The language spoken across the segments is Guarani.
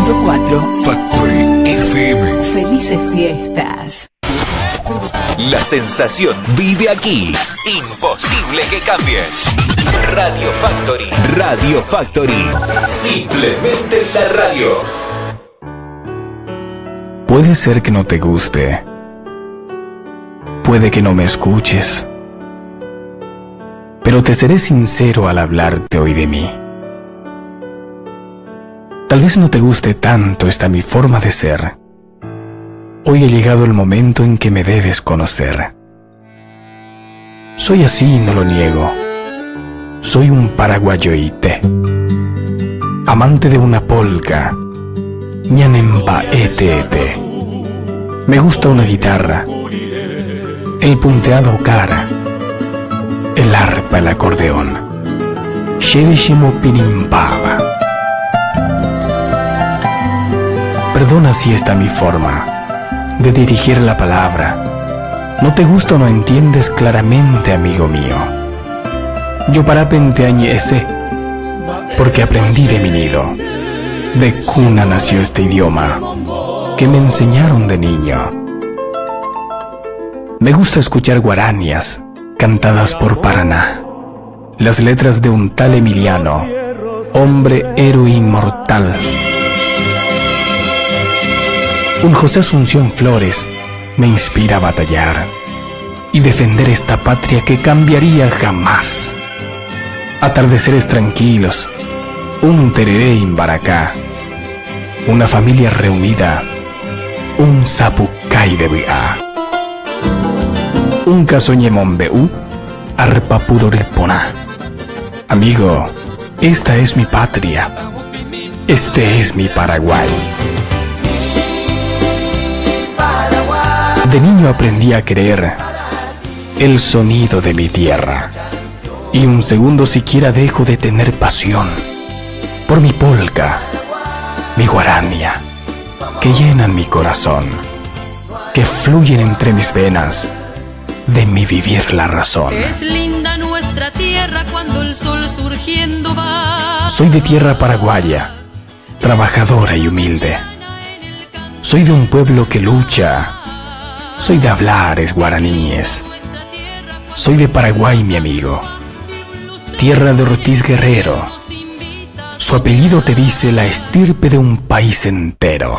91.4 Factory FM. Felices fiestas. La sensación vive aquí. Imposible que cambies. Radio Factory. Radio Factory. Simplemente la radio. Puede ser que no te guste. Puede que no me escuches. Pero te seré sincero al hablarte hoy de mí. Tal vez no te guste tanto esta mi forma de ser. Hoy ha llegado el momento en que me debes conocer. Soy así, no lo niego. Soy un paraguayoite. Amante de una polca. Ñanempa ete. Me gusta una guitarra. El punteado cara. El arpa, el acordeón. Shevishimo pinimpaba. Perdona si esta mi forma de dirigir la palabra. No te gusta o no entiendes claramente, amigo mío. Yo parapente ese, porque aprendí de mi nido. De cuna nació este idioma que me enseñaron de niño. Me gusta escuchar guaranias cantadas por Paraná. Las letras de un tal Emiliano, hombre héroe inmortal. Un José Asunción Flores me inspira a batallar y defender esta patria que cambiaría jamás. Atardeceres tranquilos, un tereré imbaracá, una familia reunida, un zapucay de biá, un casoñemombeú, arpa puroripona. Amigo, esta es mi patria, este es mi Paraguay. De niño aprendí a querer el sonido de mi tierra. Y un segundo siquiera dejo de tener pasión por mi polca, mi guarania, que llenan mi corazón, que fluyen entre mis venas, de mi vivir la razón. Es linda nuestra tierra cuando el sol surgiendo va. Soy de tierra paraguaya, trabajadora y humilde. Soy de un pueblo que lucha. Soy de hablares guaraníes. Soy de Paraguay, mi amigo. Tierra de Ortiz Guerrero. Su apellido te dice la estirpe de un país entero.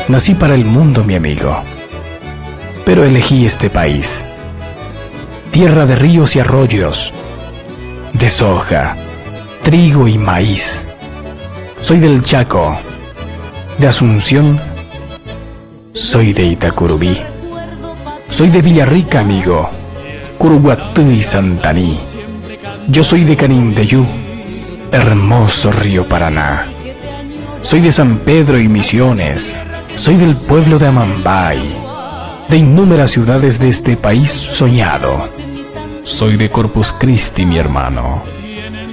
Nací para el mundo, mi amigo. Pero elegí este país. Tierra de ríos y arroyos. De soja, trigo y maíz. Soy del Chaco, de Asunción. Soy de Itacurubí. Soy de Villarrica, amigo. Curuguatú y Santaní. Yo soy de Canindeyú, hermoso río Paraná. Soy de San Pedro y Misiones. Soy del pueblo de Amambay, de innúmeras ciudades de este país soñado. Soy de Corpus Christi, mi hermano.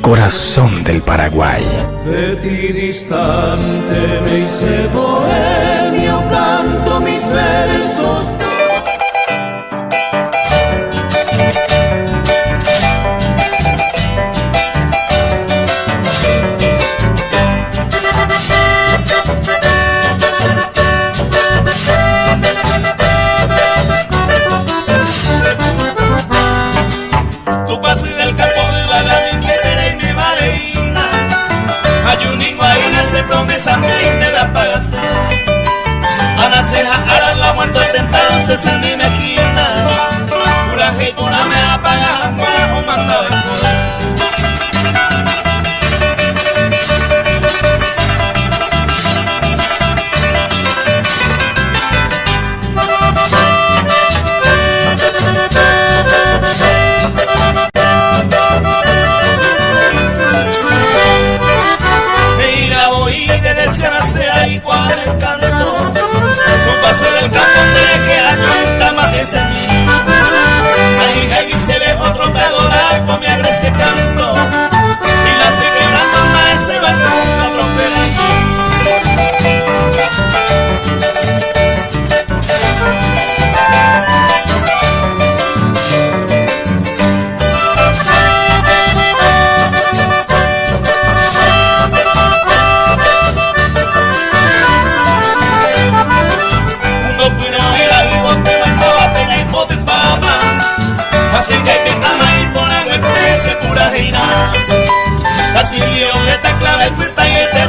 Corazón del Paraguay. De ti distante me hice bohemio, canto mis versos. Tu pase del campo de vaga mi y me valeína. Ayuningo ahí se promesa me la pagase. Ana ceja ara la muerte tentado se ni mejina. Pura pura me apaga o manda. Cuál el canto. No pase del campo de que año está más ese mí. Ahí, ahí se ve otro pedo con mi agreste.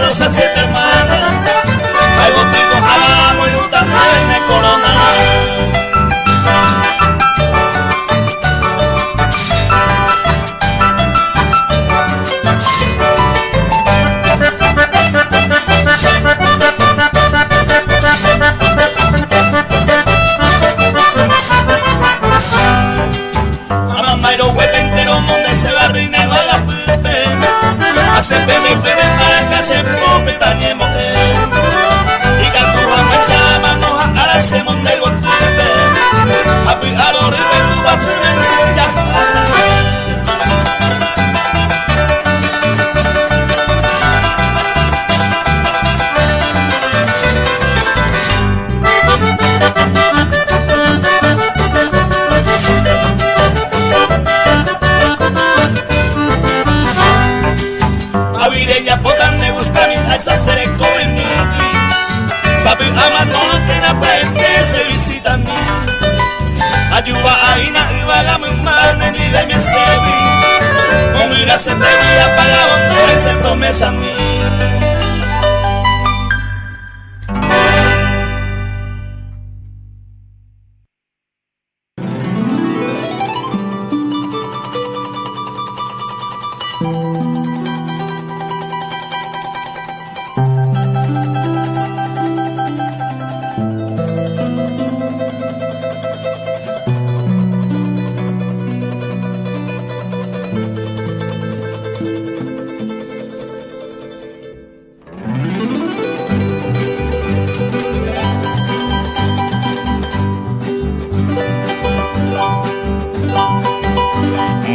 Rosa siete hermanas. Algo tengo amo y un me corona. Hace peme peme para que se pope tañemo Y cantuja me sama no ahora se monde gotupe Happy aro repe tu vas a ya Sabe ama no tena prende se visita a mí. Ayuba aina iba mi mane ni de mi sebi. O mira se te voy a pagar donde se promesa a mí.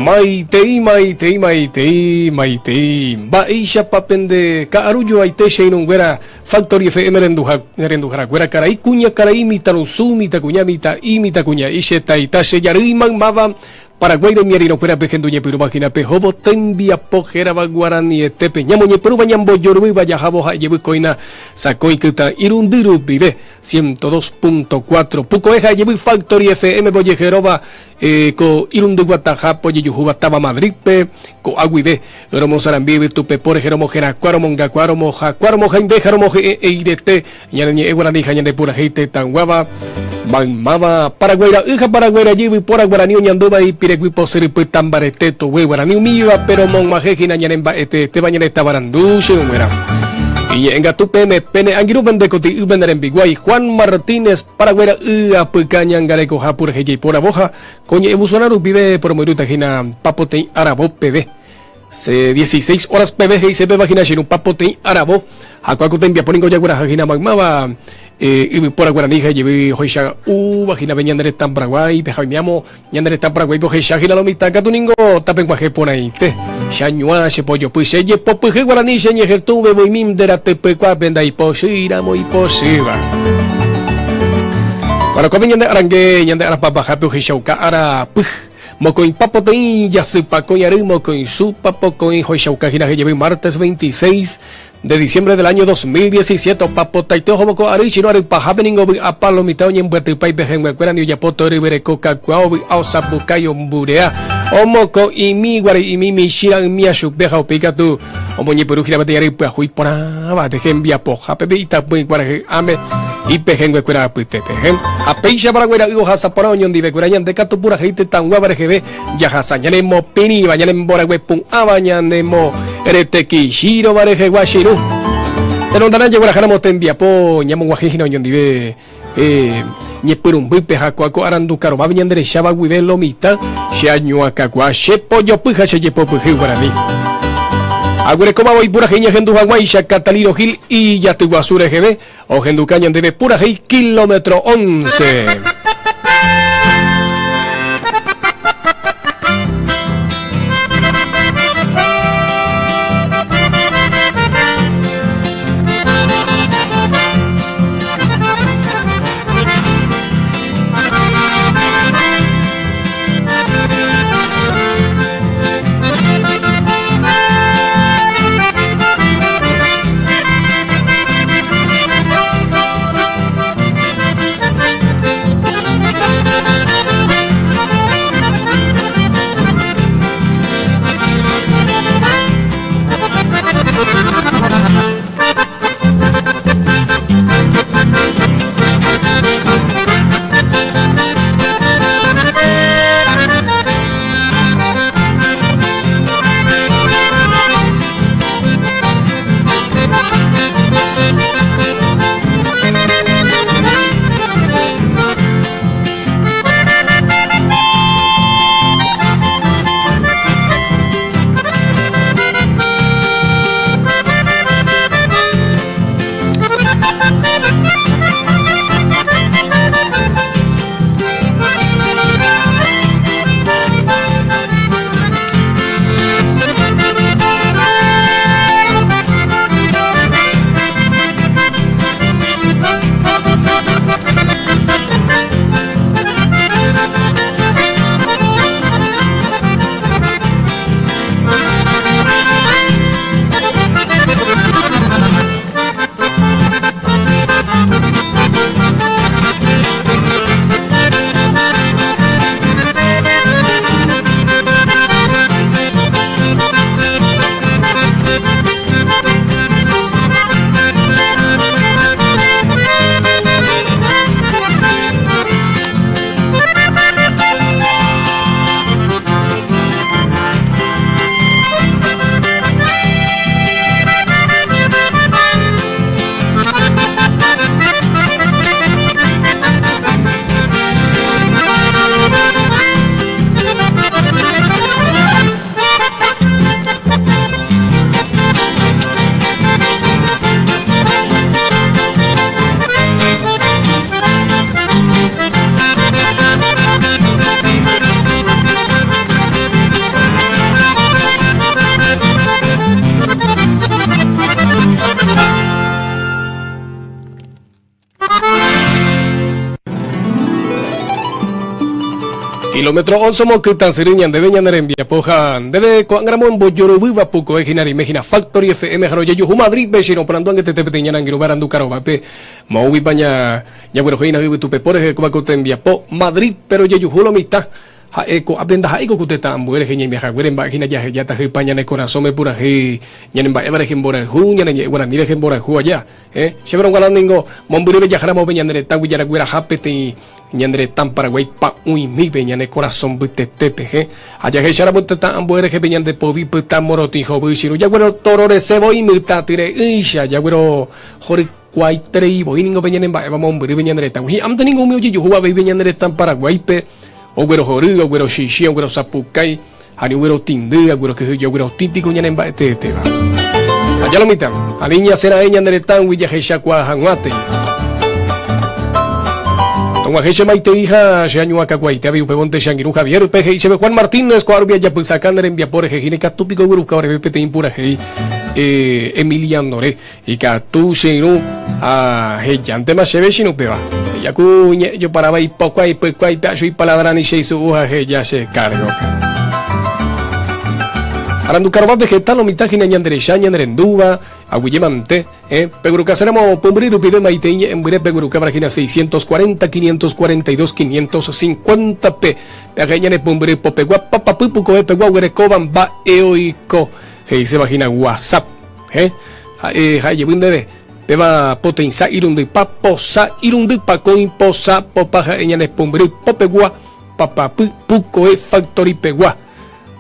Maitei, maitei, maitei, maitei. Mba'éichapa pende ka'arújo aite che irũnguéra Factory FM renduharakuéra karai kuña karai mitãrusu mitãkuña mitã'i mitãkuña'i che taita che jarýi maymáva Paraguái remiarirõkuérape henduñepyrũva hína pehóvo tembiapo hérava guaranietépe ñamoñepyrũva ñambojoryvýva jahávo ha ijevy kóina sakõi kytã irundy rupive 102.4 pukoe ha ijevy Factory FM ojeheróva Ko irundy guataha pojejuhúva táva Madrid-pe, ko'a guive, romosarambi yvytupe pórehe romoherakuã, romongakuaa, romohakuã, romohaimbe ha romohe'ẽ'eirete ñane ñe'ẽ guarani ha ñande purahéi tetãguáva maymáva Paraguái ra'y ha Paraguái rajy yvypóra guarani oñandúva ipiregui posyrypy tambarete togue guarani umívape romog̃uahẽ hína ñane mba'eteetéva ñane tavarandu che irũnguéra. Iñe'ẽngatu peẽme pene angirũ pende koti'y pene rembiguái Juan Martínez Paraguái ra'y apyka ñangarekoha purahéi jaiporavoha ko ñe'ẽvusuarã rupive poromoirũta hína papoteĩ aravo peve. Se 16 horas peve he'ise péva hína che irũ papoteĩ aravo ha ko'ã ko tembiapo ningo jagueraha hína maymáva yvypóra guarani ha ijevy ohecha úva hína pe ñane retã Paraguáipe ha oiméamo ñane retã Paraguáipe ohecha hína lo mitã katu ningo tapeguaje porãite che añuã che pojopy che jepopyhy guarani che ñehetũve voimi nde ratypykuápe ndaipochýiramo ipochýva. Bueno, ko'ápe ñande arange ñande arapapahápe ohechauka ára pyh mokõipa poteĩ jasy pakõi ary mokõi su papokõi ohechauka hína jevy martes 26 De diciembre del año 2017, opa potaite ohóvo ko ary chino ary pahápe ningo vy'apa lo mitã oñembyatypa ipehẽnguekuéra ndi ojapo tory yvyreko kakuaa ovy'a osapukái omburea omokõ'imi guare'imi michĩ ra'ymi achupe ha upéi katu omoñepyrũ hína peteĩ ary pyahu iporãva pe hembiapohápe pe itapỹi kuarahy'ãme ipehẽnguekuéra apytépe. Ha péicha Paraguái ra'y ohasa porã oñondivekuéra ñande katu purahéi tetãguáva reheve Jahasa ñanemopirĩva, ñanemboraguepu'ãva, ñanemoretekichírova rehegua che irũ. Tenonderã jegueraháramo tembiapo ñamog̃uahẽ hína oñondive ñepyrũmbýpe ha ko'a ko arandukarovápe ñanderecháva guive lo mitã che añuakakuaa che pojopy ha che jepopyhy guarani. Aguerekóma voi purahéi ñahendu hag̃uáicha Catalino Gil ijatyguasu reheve Ohenduka ñandéve purahéi kilómetro once. Kilómetro 11 mokytãsyry ñandéve ñane rembiapo ha ndéve ko'ág̃aramo embojorovýva pukoe hína reime hína Factory FM ha rojejuhu Madrid-pe che roporandu angetete peteĩ ñane angirũve aranduka rovápe moõguipa ñaguerohéina yvytupepo rehe kóva ko tembiapo Madrid-pe rojejuhu lo mitã Ha'e ko'ápe ndaha'éiko ku tetã ambue rehe ñaime haguére mba'e hína jahejáta hypa ñane korasõme purahéi ñane mba'éva rehe mborayhu, ñane ñe'ẽ guarani rehe mborayhu aja. Héẽ, chéverõ g̃uarã ningo mombyryve jaháramo pe ñane retãgui jaragueraha peteĩ ñane retã Paraguái pa'ũimípe ñane korasõ mbytetépe. Héẽ, ha jahecháramo tetã ambue rehe pe ñande povi pytã morotĩ hovy chiru jaguerotororese voi mitã tyre'ỹicha jaguerohorykuaaiterei voi ningo pe ñane mba'éva mombyryve ñane retãgui. Hi'ãnte ningo umi ojejuhúva avei pe ñane retã Paraguáipe Oguerohory, oguerochichĩ, oguerosapukái, ha ni oguerotindy, oguerokyhyje, oguerotĩ piko ñane mba'eteetéva. Aja lo mitã, ani ñasẽ ra'e ñane retãgui jahechakuaa hag̃uátei. Tog̃uahẽ che maitei ha che añu'ãkakuaaite avei upévonte che angirũ Javier-pe, he'i chéve Juan Martínez, ko árupi ajapysaka ne rembiapo rehe hína ikatu piko ogueruka oreve peteĩ purahéi Emiliano-re. Ikatu che irũ ha hejántema chéve che irũ péva. Heja ku ñe'ẽ joparáva ipokua, ipykua, ipe'achu, ipaladra ni che isu'u ha heja che kárgope. Arandukarovápe heta lo mitã hína ñande recha, ñane rendúva, aguyje mante, eh. Peguerukaséramo pumbyry rupive maitei ñe'ẽmbyre peguerukáva hína 640 542 550 pe. Peaje ñane pumbyry popegua papapy pukoe pegua oguerekóva mba'e oiko he'iséva hína WhatsApp. He, ha'e ha'e jevy ndéve, péva poteĩsa irundypa, posa irundypa, kóĩ posa popa ha'e ñane pumbyry popegua, papapy pukoe factory pegua.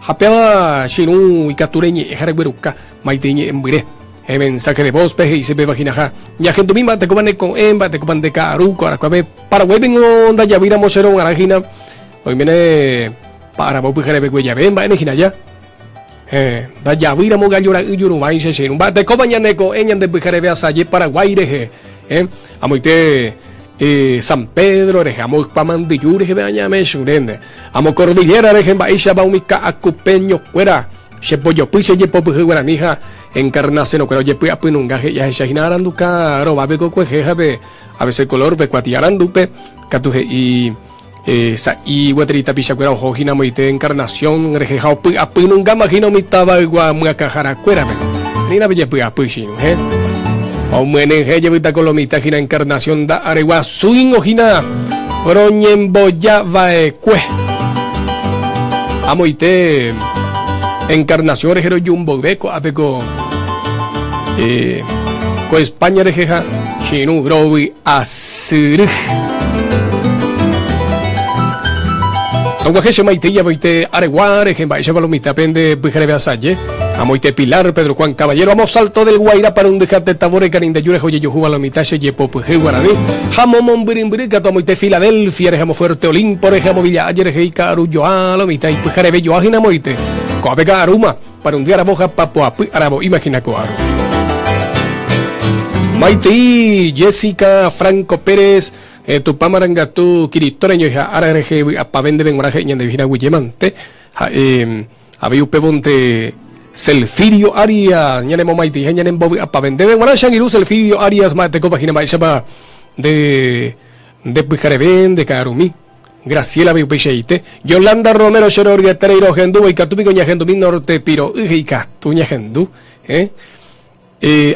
Ha péva che irũ ikatu reñe'ẽ ha regueruka maitei ñe'ẽmbyre. He mensaje de voz pe he'ise péva hína ha ñahendumi mba'etekópa ne ko'ẽ, mba'etekópa nde ka'aru ko arakuápe Paraguái pengo ndajavýramo che rog̃uarã hína, oiméne pa aravo pyharevekue jave mba'éne hína ja. Héẽ, ndajavýramo gallo ra'y juruvãicha che irũ. Mba'etekópa ñane ko'ẽ ñande pyhareve asaje Paraguái rehe. Héẽ, amoite San Pedro rehe, amo Ypa Mandyju reheve añamechurénte. Amo Cordillera rehe mba'éichapa umi ka'akupeño kuéra che pojopy che jepopyhy guarani ha Encarnación kuéra ojepy'apynunga he'i ahecha hína aranduka rovápe kokuehe ha pe ABC color pe kuatia arandúpe katu he'i Sa'i gueteri tapichakuéra oho hína amoite Encarnación rehe ha opy'apy nungáma hína umi tavaygua myakãharakuérape. Anína pejepy'apy che irũ, he. Omyenyhẽ jevyta ko lo mitã hína Encarnación nda'areguasúingo hína roñemboja va'ekue. Amoite Encarnación rehe roju mboyve ko'ápe ko ko España rehe ha che irũ rovy'asyry. Og̃uahẽ che maitei avoite Aregua rehe mba'éichapa lo mitã pende pyhareve asaje, amoite Pilar, Pedro Juan Caballero, amo Salto del Guairá parundyha tetãvore Kanindeju rehe ojejuhúva lo mitã che jepopyhy guarani, ha momombyrymbyry katu amoite Filadelfia rehe amo Fuerte Olimpo rehe amo Villa Aye rehe ika'aru joa lo mitã ipyhareve joa hína amoite ko'ápe ka'arúma parundy aravo ha papoapy aravo imagina ko aru. Maitei Jessica Franco Pérez Tupã marangatu Kirito reñoiha ára rehe vy'apavẽ ndéve g̃uarã he'i ñande hína guyjémante ha'e avei upévonte Selfirio Arias ñanemomaiteiha ñanembovy'apavẽ ndéve g̃uarã che angirũ Selfirio Arias mba'etekópa hína mba'éichapa nde nde pyhareve nde ka'arumi Graciela avei upeichaite Yolanda Romero che roryetérei rohendúvo ikatu piko ñahendumi Norte Piro'y he'i ikatu ñahendu eh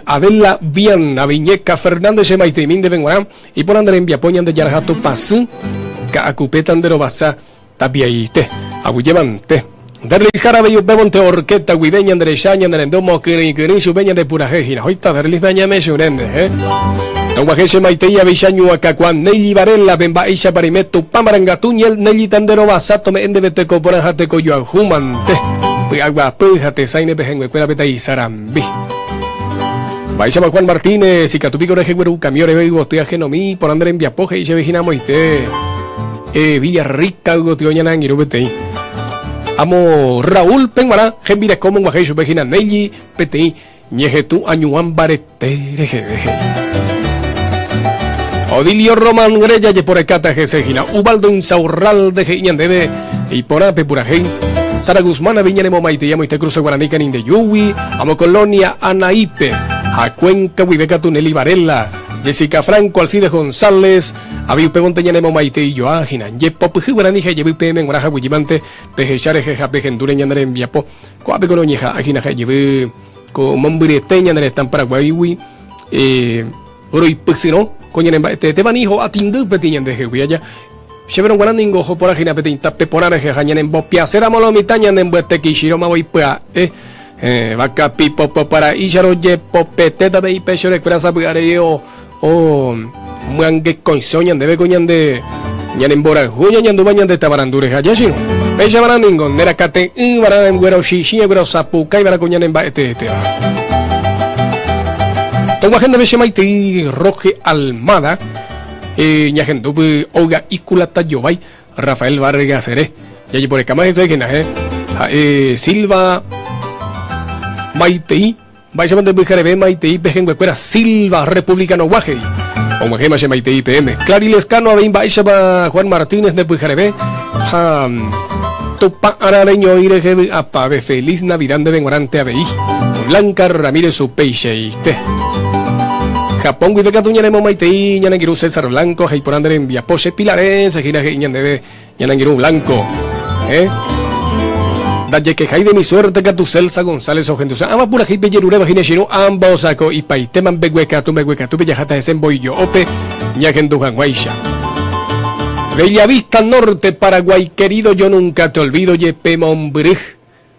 Adela Bian, Aviñeka Fernández che maiteimi ndéve g̃uarã, iporã nde rembiapo Ñandejára ha Tupãsy, ka'akupéta nde rovasa tapiaite. Aguyjévante. Derlis Jara avei upévonte orqueta guive ñande recha, ñane rendu omokyrỹikyrỹi chupe ñande purahéi hína. Hoita Derlis ñañame chure nde, he. Tog̃uahẽ che maitei avei che añu'ãkakua Nelly Varela-pe mba'éichapa reime Tupã marangatu ñel Nelly ta nde rovasa tome'ẽ ndéve teko porã ha teko joayhu mante. Py'aguapy ha tesãi ne pehẽnguekuérape ta'isarambi. Bi. Mba'éichapa Juan Martínez, ikatu piko rejegueru kamiõ reve yvoty ajenomi, porã nde rembiapo he'i chéve hína amoite eh, Villa Rica yvoty oñane angirũ peteĩ. Amo Raúl peg̃uarã hembireko omog̃uahẽ ichupe hína Nelly peteĩ ñehetũ añuã mbarete reheve he'i. Odilio Román Grella jeporekáta hese hína Ubaldo Insaurralde he'i ñandéve iporã pe purahéi. Sara Guzmán avei ñanemomaitei amoite Cruce Guaraní Canindeyúgui, amo Colonia Anaípe ha Cuenca guive katu Nelly Varela. Jessica Franco, Alcides González, avei upévonte ñanemomaitei joa hína. Jepopyhy guarani ha ijevy peẽme g̃uarã ha guyjýmante pehecha rehe ha pehendúre ñane rembiapo. Ko'ápe ko roñeha'ã hína ha ijevy ko mombyryete ñane retã Paraguáigui roipysyrõ ko ñane mba'eteetéva ni ho'a tindy peteĩ ñandehegui aja. Chéverõ g̃uarã ningo oho porã hína peteĩ tape porã rehe ha ñanembopiaséramo lo mitã ñanembyete kichirõma voi pya'e. Héẽ, vakapi popo para'ícha rojepopetéta pe ipechorekuéra sapy'arei o myangekõiso ñandéve ko ñande ñane mborayhu ñañandúva ñande tavarandu rehe aja che irũ. Péicha va'erã ningo nde rakate'ỹ va'erã guerochichĩ guerosapukái va'erã ko ñane mba'eteetéva. Tog̃uahẽ ndéve che maitei Roge Almada, ñahendúpy óga ikulata jovái Rafael Vargas re. Jajeporekáma hese hína, he. Ha'e Silva Maitei. Mba'éichapa nde pyhareve Maitei pehẽnguekuéra Silva Republicano-gua he'i. Og̃uahẽma che Maitei peẽme. Clary Lezcano avei mba'éichapa Juan Martínez nde pyhareve. Ha Tupã ára reñoi rehe vy'apave. Feliz Navidad ndéve g̃uarãnte avei. Blanca Ramírez upeichaite. Japón guive katu ñanemomaitei ñane angirũ César Blanco ha iporã nde rembiapo che Pilares hína he'i ñandéve ñane angirũ Blanco. Eh? Ndajekehái de mi suerte katu Celsa González ohendusa ãva purahéi pejeruréva hína che irũ ambosako ipaitéma mbeguekatu mbeguekatúpe jaháta hese mboijo'ópe ñahendu hag̃uáicha. Bellavista Norte, Paraguay querido, yo nunca te olvido jepe mombyry.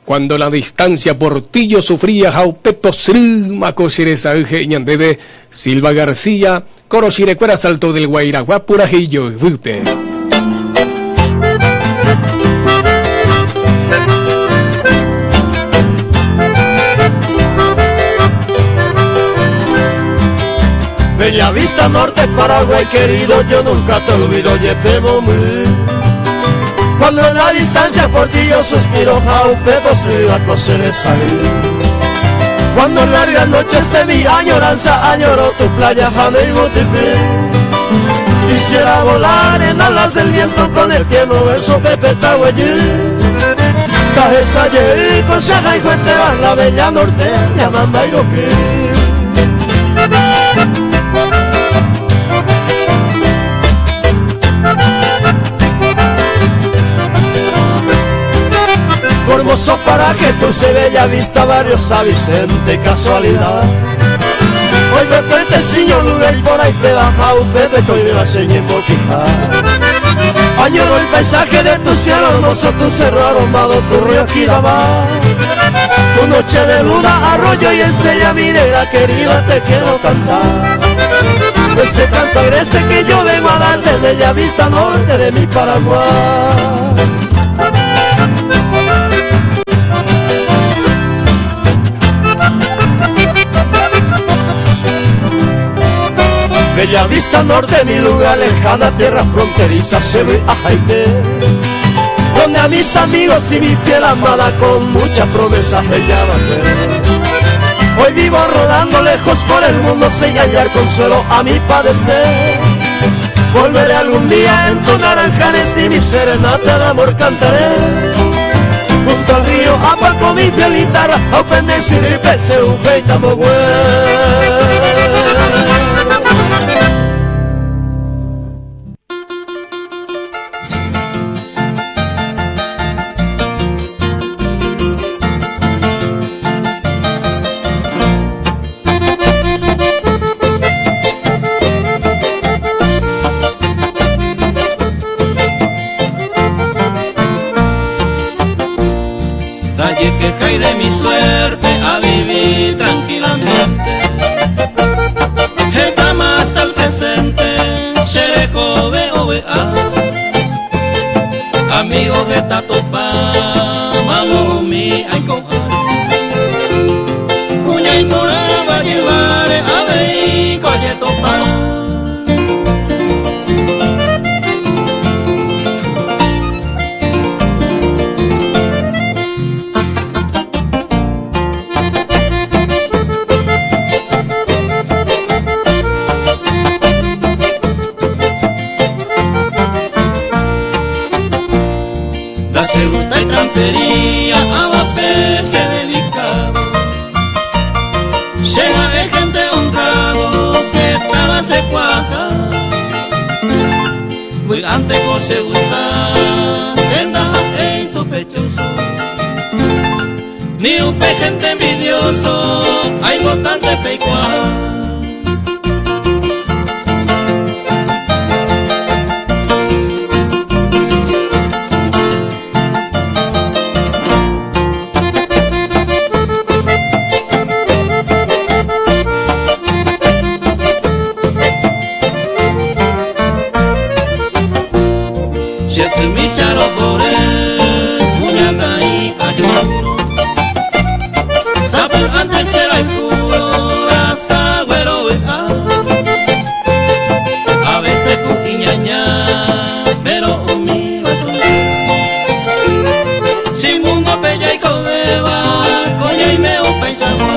Cuando la distancia por ti yo sufría ha upe posyrýma ko che resay he'i ñandéve Silva García, Korochirekuéra Salto del Guairagua purahéi joyvýpe. Bella Vista Norte, Paraguay querido, yo nunca te olvido, jepe mombyry. Cuando en la distancia por ti yo suspiro, ha upe posyrýva ko che resay. Cuando en largas noches de mi añoranza añoro tu playa ha ne yvotypy. Quisiera volar en alas del viento con el tierno verso pepe tagueyy. Tahecha jey ko che ahayhuetéva la bella norteña mambairoky. Formoso paraje, dulce bella vista, barrio San Vicente, casualidad. Hoy me pertenecía un lugar y por ahí te baja un bebé, estoy de la seña en boquija. Añoro el paisaje de tu cielo hermoso, tu cerro aromado, tu río Quilabá. Tu noche de luna, arroyo y estrella minera, querida, te quiero cantar. Este canto agreste que yo vengo a darte, bella vista norte de mi Paraguay. Bella vista norte, mi lugar lejana, tierra fronteriza, se ve a Jaite, donde a mis amigos y mi fiel amada con mucha promesa ella va a ver. Hoy vivo rodando lejos por el mundo sin hallar consuelo a mi padecer. Volveré algún día en tu naranjales y mi serenata de amor cantaré. Junto al río apaco mi fiel guitarra, a upende syrýpe che uhéi tambogue. Ndajekehái de mi suerte a vivi tranquilamente Hetama hasta el presente che rekove ovy'a Amigo heta topa mamo umi aikoháre Kuña iporãva jyváre avei ko ajetopa. Ndachegustái trampería avape che delicado Che ha'e gente honrado hetáva che. che gusta, che ndaha'éi sospechoso Ni upe gente envidioso, aipotánte peikuaa. Che symi che arohore kuñataĩ ajurúrõ Sapy'ánte che rayhúrõ rasa guerovy'a A veces ku iñaña pero umíva soltera Si mundo-pe jaikovéva ko ñaime upeichagua.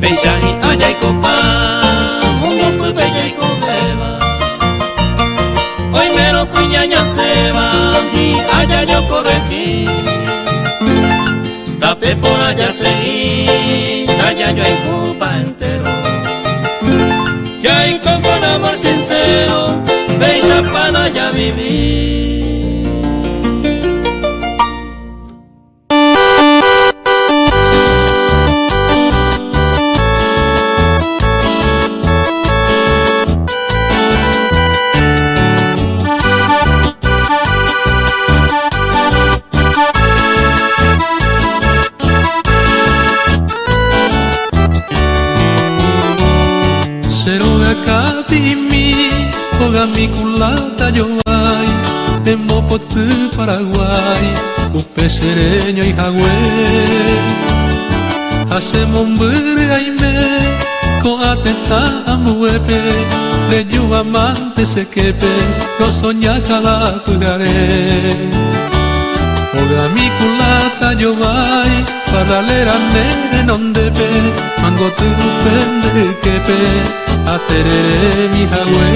Péicha hi'ã jaikopa mundo pype jaikovéva Oimérõ kuña ñasẽva hi'ã jajokorrehi Tape porã jasegi ndajajoayhúpa entero Jaiko con amor sincero péichapana javivi. Che róga kapi'imi ogami kulata jovái embopoty Paraguái upe che reñói hague ha che mombyry aime ko'ã tetã ambuépe rejúva mante che képe rosoña káda pyhare. Ogami kulata jovái parralera ne renondépe mangoty upe nde yképe atereremi hague.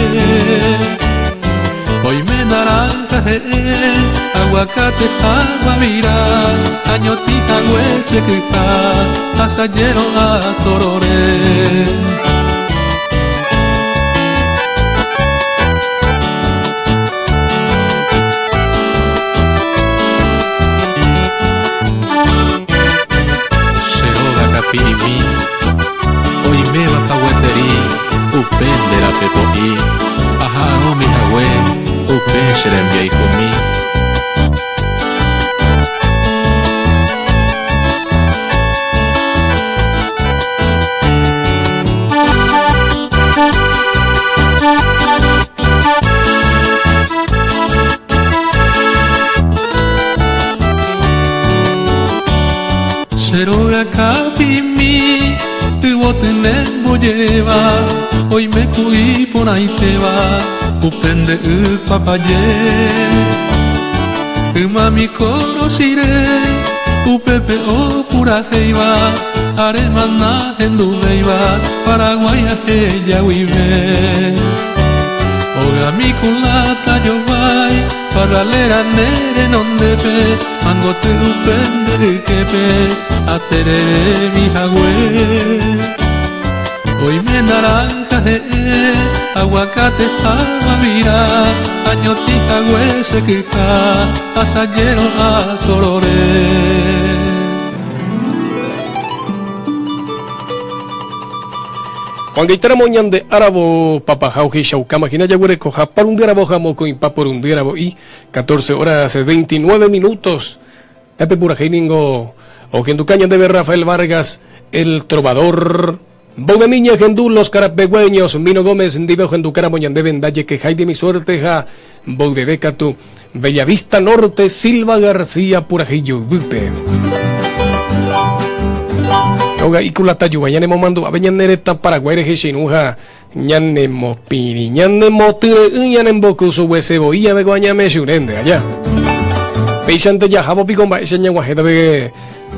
Oime naranja he'ẽ aguacate ha guavira añotĩ hague che kyha asajérõ atorore. Che róga kapi'imi oimévapa gueteri upe nde rape po'i aha'arõmi hague upe che rembiayhumi. Che róga kapi'imi yvoty nembojéva oime ku iporãitéva upe nde ykuapaje. Ymami korosire upépe opurahéiva aréma nahenduvéiva Paraguái aheja guive. Ogami kulata jovái parralera ne renondépe mangoty upe nde yképe atereremi hague. Oime naranja he'ẽ aguacate ha guavira añotĩ hague che kyha asajérõ atorore. Ko'ag̃aitéramo ñande áravo papaha ohechaukáma hína jaguerekoha parundy aravo ha mokõipa porundy aravo'i, catorce horas 29 minutos. Pe purahéi ningo ohenduka ñandéve Rafael Vargas, El Trovador. Mbovymi ñahendu Los Carapegueños, Mino Gómez ndive ohendukáramo ñandéve Ndaje Kehái de mi suerte ha mboyveve katu Bellavista Norte, Silva García purahéi joyvýpe. Óga ikulata juvái ñanemomandu'ave ñane retã Paraguái rehe che irũ ha ñanemopirĩ, ñanemotyre'ỹ, ñanembokusuguese voi jave ko añamechurẽnte aja. Péichante jahávo piko mba'éicha ñaguahẽta pe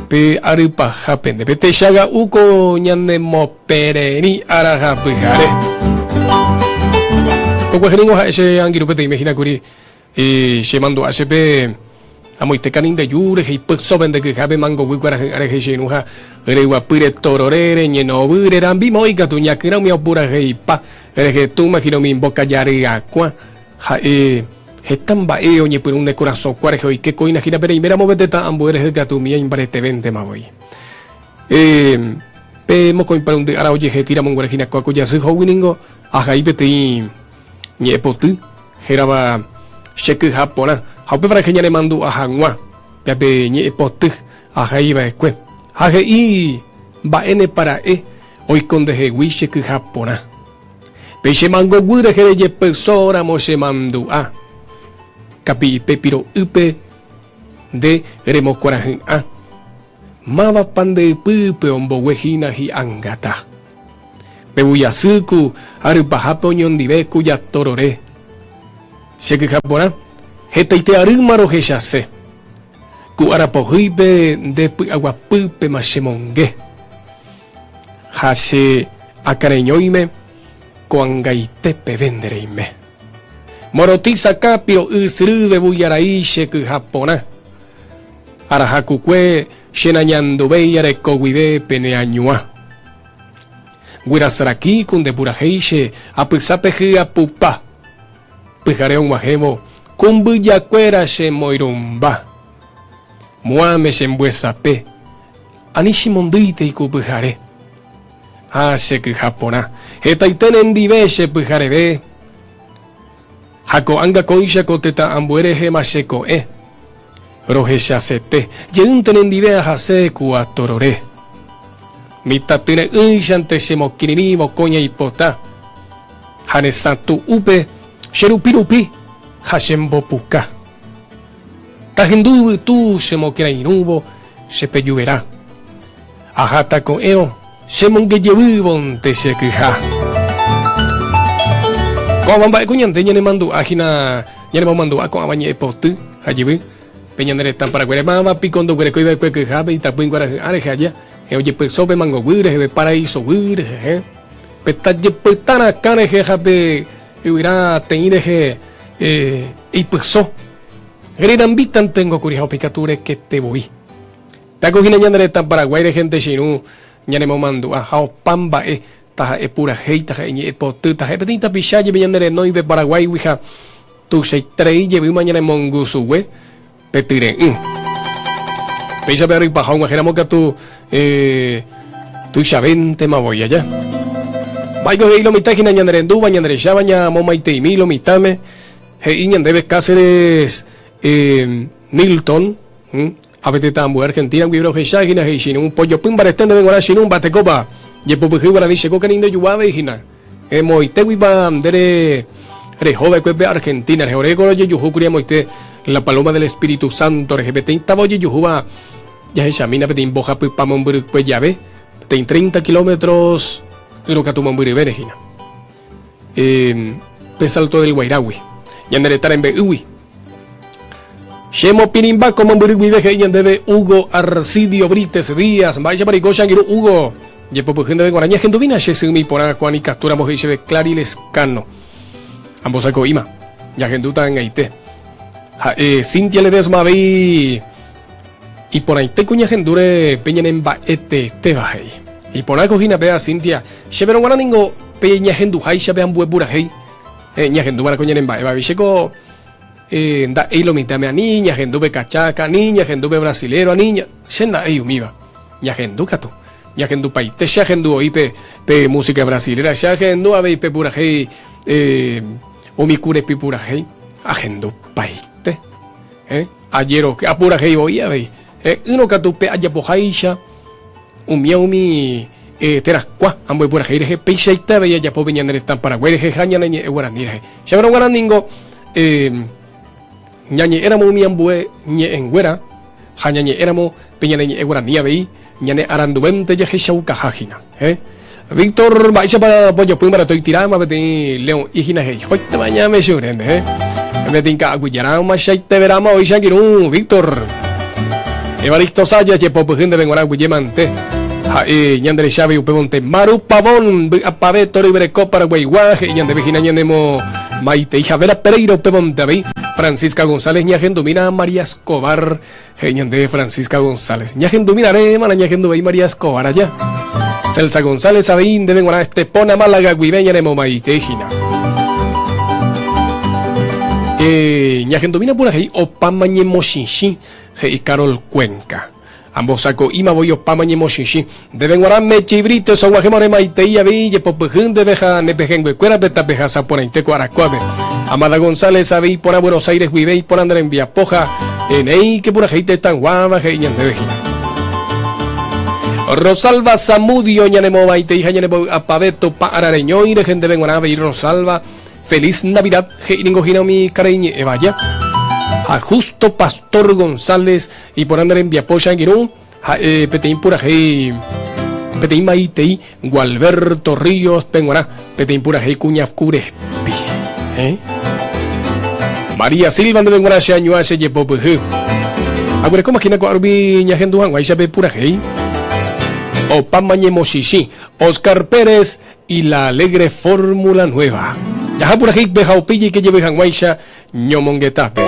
pe ary pahápe nde. Pe techaga'u ko ñanemopererĩ ára ha pyhare. Kokuehe ningo ha'e che angirũ peteĩme hína kuri Che mandu'a che pe amoite kanindeju rehe ipyso pende kyhápe mangoguy kuarahy'ã rehe che irũ ha ryguapýre torore reñenovy rerambi moõ ikatu ñakyrã umi opuraheipa rehe túma hína umi mbokaja ryakuã ha'e heta mba'e oñepyrũ ne korasõkua rehe oike kóina hína pe reiméramo pe tetã ambue rehe katu umi aimbaretevéntema voi. Pe mokõiparundy ára ojehekýramo nguéra hína kóa ko jasy hógui ningo ahai peteĩ ñe'ẽpoty hérava Che kyha porã, ha upéva rehe ñanemandu'a hag̃ua pe ñe'ẽpoty ahai va'ekue. Ha he'i mba'énepa ra'e oiko ndehegui che kyha porã. Pe che mangoguy rehe rejepyso ramo che mandu'a, kapi'ipe piro'ýpe nde remokuarahy'ã. Mávapa nde ypýpe ombogue hína hi'angata. Pe vuyasy ku arypahápe oñondive ku jatorore. Che kyha porã, hetaite arýma rohechase. Ku ára pohýipe nde py'aguapýpema chemonge. Ha che akãreñóime ko'ag̃aite peve nde reime. Morotĩ sakã piro'y syry vevuiarai che kyha porã. Arahakukue che nañanduvéi areko guive pene añuã. Guyra saraki ku nde purahéi che apysápe hyapupa. Pyhare og̃uahẽvo ku mbyjakuéra che moirũmba. Muãme che mbuesape, ani che mondýitei ku pyhare. Ha che kyha porã, hetaite nendive che pyhareve. Ha ko'ág̃a kóicha ko tetã ambue rehéma che ko'ẽ. Rohechasete, jeýnte nendive ahase ku atorore. Mitãtyre'ỹichante chemokirirĩ vokói aipota, ha ne sãtu'úpe che rupi rupi ha chembopuka. Tahendu yvytu chemokerairũvo che pejuvera. Aháta ko'ẽrõ chemongejevývonte che kyha. Ko'ãva mba'éko ñande ñanemandu'a hína ñanemomandu'a ko'ãva ñe'ẽpoty ha jevy pe ñane retã Paraguáire. Máva piko ndoguerekói va'ekue kyhápe itapỹi kuarahy'ã rehe aja, he ojepyso pe mangoguy rehe, pe paraíso guy rehe, he pe tajepyta rakã rehe ha pe yvyra teĩ rehe eipyso. Rerambítantengo kuri ha upe ikatu rekete voi. Peako hína ñane retã Paraguái rehente che irũ ñanemomandu'a ha opa mba'e taha'e purahéi, taha'e ñe'ẽpoty, taha'e peteĩ tapicha jepe ñane renóipe Paraguáigui ha tuichaiterei jevýma ñanemongusugue pe tyre'ỹ. Péicha pe arypaha og̃uahẽramo katu tuichavéntema voi aja. Mba'éiko he'i lo mitã hína ñanerendúva, ñanerecháva ñamomaiteimi lo mitãme, he'i ñandéve Cáceres Nilton, Ha pe tetã ambue Argentina guive rohecha hína he'i che irũ, pojopy mbarete ndéve g̃uarã che irũ mbatekópa, jepopyhy guarani che kóka ni ndejuguávei hína. Emoitéguipa nde reho va'ekue pe Argentina rehe, ore ko rojejuhu kuri amoite La Paloma del Espíritu Santo rehe, peteĩ táva ojejuhúva jahechamína peteĩ mbohapypa mombyrykue jave, peteĩ 30 kilómetros ỹrõ katu mombyryvére hína. Pe Salto del Guairágui, ñane retã rembe'ýgui. Che mopirĩmba ko mombyry guive he'i ñandéve Hugo Arcidio Brites Díaz. Mba'éichapa reiko che angirũ Hugo? Jepopyhy ndéve g̃uarã ñahendumína che symi porã Juan ikatúramo he'i chéve Clary Lezcano. Ambosako'íma, ñahendúta ag̃aite. Ha'e Cintia Ledesma avei iporãite ko ñahendúre pe ñane mba'eteetéva he'i. Iporãko hína péva Cintia, chéverõ g̃uarã ningo pe ñahenduháicha pe ambue purahéi ñahendúva'erã ko ñane mba'éva avei. Chéko Nda'éi lo mitãme ani ñahendu pe kacháka, ani ñahendu pe brasilero, ani ña... Che nda'éi umíva. Ñahendu katu. Ñahendupaite. Che ahendu oĩ pe, pe música brasilera, che ahendu avei pe purahéi, umi kurepi purahéi. Ahendupaite. Ajeroky, apurahéi voi avei. Ỹrõ katu pe ajapoháicha umía umi terakuã ambue purahéi rehe, peichaite avei ajapo pe ñane retã Paraguái rehe ha ñane ñe'ẽ guarani rehe. Chéverõ guarã ningo ñañe'ẽramo umi ambue ñe'ẽnguéra ha ñañe'ẽramo pe ñane ñe'ẽ guarani avei ñane aranduvénte jahechaukaha hína. Víctor, mba'éichapa pojopy mbarete oitiráma peteĩ leõ'i hína he'i, Hoitéma ñame chure nde. Metinka aguyjerã omachaiteverama oĩ che angirũ Víctor. Evaristo Sayas jepopyhy ndéve g̃uarã aguyjemante. Ha'e ñande recháve upévonte Maru Pavón vy'apave toryvereko Paraguaigua he'i ñandéve hína ñanemo maitei Javera Pereira upévonte avei Francisca González ñahendumína María Escobar he'i ñandéve Francisca González ñahendumína arémana ñahenduvei María Escobar aja Celsa González avei ndéve g̃uarã Estepona Málaga guive ñanemo maitei hína Ñahendumína purahéi opáma ñemochichĩ he'i Carol Cuenca. Ambosako'íma voi opáma ñemochichĩ. Ndéve g̃uarã Mechi Brítez oguahẽma ore maitei avei jepopyhy ndéve ha ne pehẽnguekuérape tapehasa porãite ko arakuápe. Amada González avei iporã Buenos Aires guive iporã nde rembiapo ha enéike purahéi tetãguáva he'i ñandéve hína. Rosalba Zamudio ñanemomaitei ha ñanembovy'apave Tupã arareñói rehe ndéve g̃uarã avei Rosalba Feliz Navidad he'i ningo hína umi karai ñe'ẽva aja. Ha Justo Pastor González iporã nde rembiapo che angirũ ha'e peteĩ purahéi peteĩ maitei Gualberto Ríos pe g̃uarã peteĩ purahéi kuña kurespi. Eh? María Silva ndéve g̃uarã che añuã che jepopyhy. Aguerekóma hína ko'árupi ñahendu hag̃uáicha pe purahéi. Opáma ñemochichĩ. Oscar Pérez Y la alegre fórmula nueva. Jaha purahéipe ha upéi jaike jevy hag̃uáicha ñomongetápe.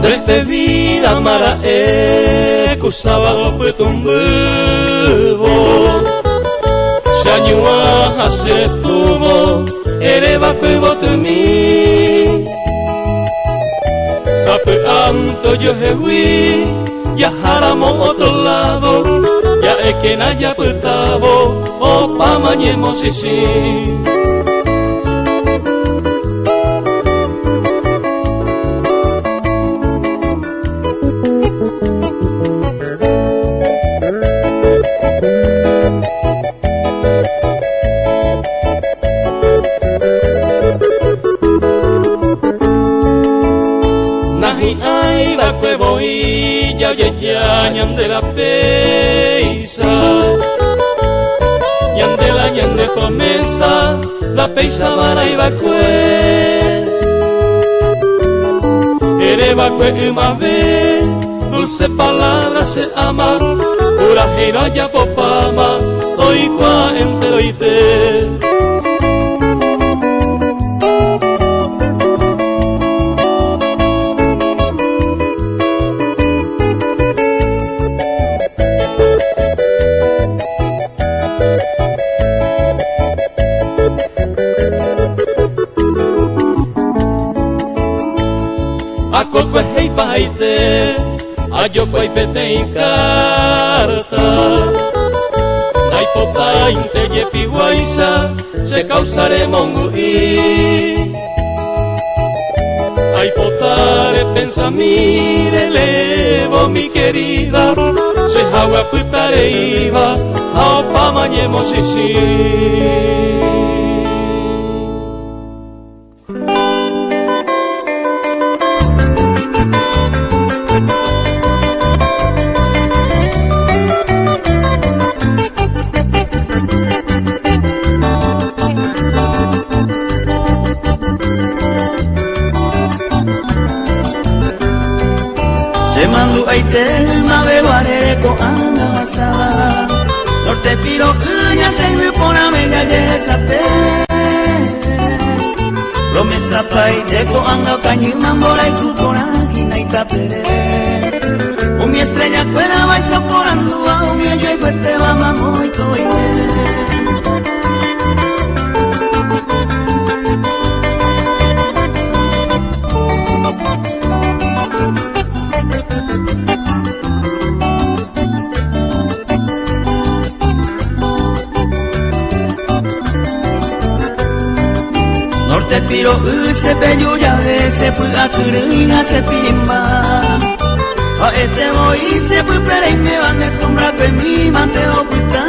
Despedida mara'e ku sábado pytũmbývo Che añuã ha che retúvo eréva ko yvotymi Sapy'ánte ojohegui jaháramo otro lado Ja'ékena japytávo opáma ñemochichĩ. Nahi'ãiva'ekue voi jaojeja ñande rapéicha Ñande la ñande promesa ndapéicha varaiva'ekue Ereva'ekue ymave dulce palabra che ama Purahéirõ ajapopáma toikuaa enteroite. Akokuehe ipahaite ajokuái peteĩ kárta Ndaipotáinte jepiguáicha che káusa remongu'i Aipota repensami releévo mi querida Che hague apyta reíva ha opáma ñemochichĩ. Che mandu'aite ymave guare ko'ág̃a ohasáva Norte piro'y ñasẽ yvy porãve jajehesape Romesapaite ko'ág̃a okañýma mborayhu porã hína itapere Umi estrella kuéra vaicha oporandúva umi ojoayhuetéva mamo oikovaite Norte piro'y che peju jave che py'a kyrỹi ha che pirĩmba Ha'ete voi che pype reiméva ne sombra kuemi mante opyta.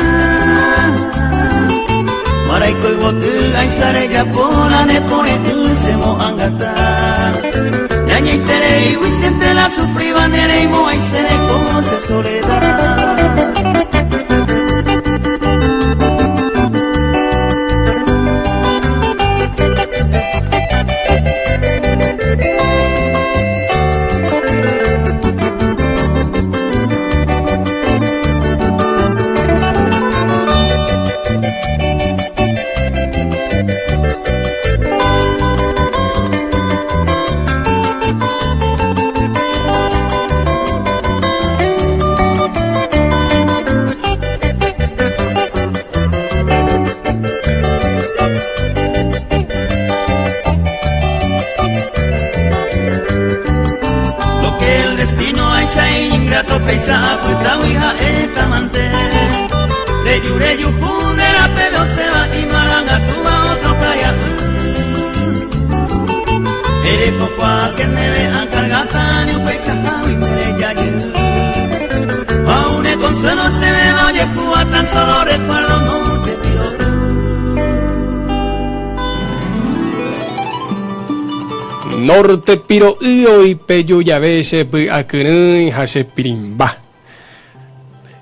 Norte piro'y oipeju jave che py'akyrỹi ha che pirimba.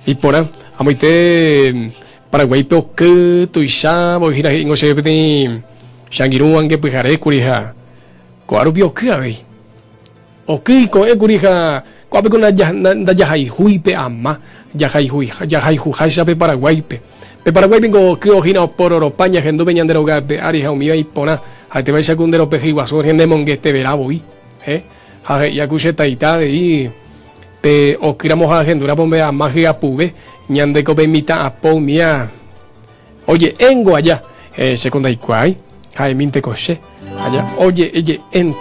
Iporã, amoite Paraguáipe oky tuicha voi hína he'íngo chéve peteĩ che angirũ angepyhare kuri ha ko'a rupi oky avei. Oky iko'ẽ kuri ha ko'ápe ko ndajahayhúi pe ama, jahayhuháicha pe Paraguáipe. Pe Paraguáipe niko oky ohína opororopa ñahendu pe ñande rogape ári ha umíva iporã, ha'etévaicha ku nde ropehy guasu ñanemongetevera voi. Ha he'i aku che taita avei pe okýramo ha ahendúramo pe ama hyapuve, ñande ko pe mitã apo umía oje'éngo aja, che ko ndaikuaái, ha'emínte ko che. Aja oje'e je'énte.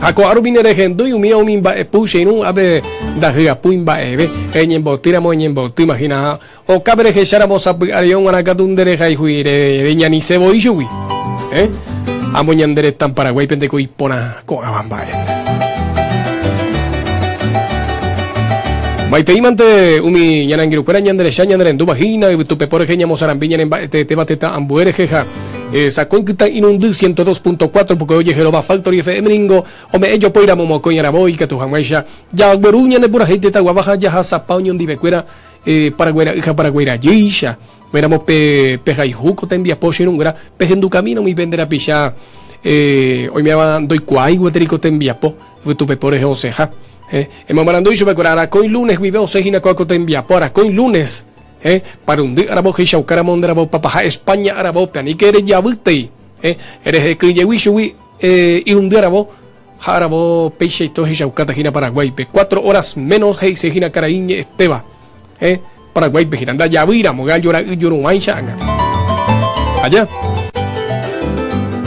Ha ko'a rupi nerehendúi umíva umi mba'epu che irũ ápe ndahyapúi mba'eve, eñembotýramo eñembotýma hína ha okápe rehecháramo sapy'a rei og̃uarã katu nderehayhui reñanise voi chugui. Eh? Amo ñande retã Paraguáipe ndeko iporã ko'ãva mba'e. Maiteímante umi ñane angirũkuéra ñanderecha ñanerendúva hína yvytupepo rehe ñamosarambi ñane mba'eteetéva tetã ambue rehe ha Sakõi kytã irundy 102.4 pokoi ojeheróva Factory FM ningo ome'ẽ jopói ramo mokõi aravo ikatu hag̃uáicha jagueru ñane purahéi tetãguáva ha jahasapa oñondivekuéra Paraguái ra'y ha Paraguái rajýicha. Oiméramo pe pehayhu ko tembiapo che irũnguéra pehendukamína umi pende rapicha oiméva ndoikuaái gueteri ko tembiapo yvytupepo rehe osẽha. Emomarandu ichupekuéra arakõi lunes guive osẽ hína kóa ko tembiapo arakõi lunes. Héẽ, parundy aravo he'ichaukáramo nde ravo papaha España aravópe, aníke rejavýtei, héẽ, rehekyjegui chugui irundy aravo ha aravo peichaite ohechaukáta hína Paraguáipe. Cuatro horas menos he'ise hína karai ñe'ẽtéva, héẽ, Paraguáipe hína, ndajavýiramo gallo ra'y juruguáicha ág̃a. Aja.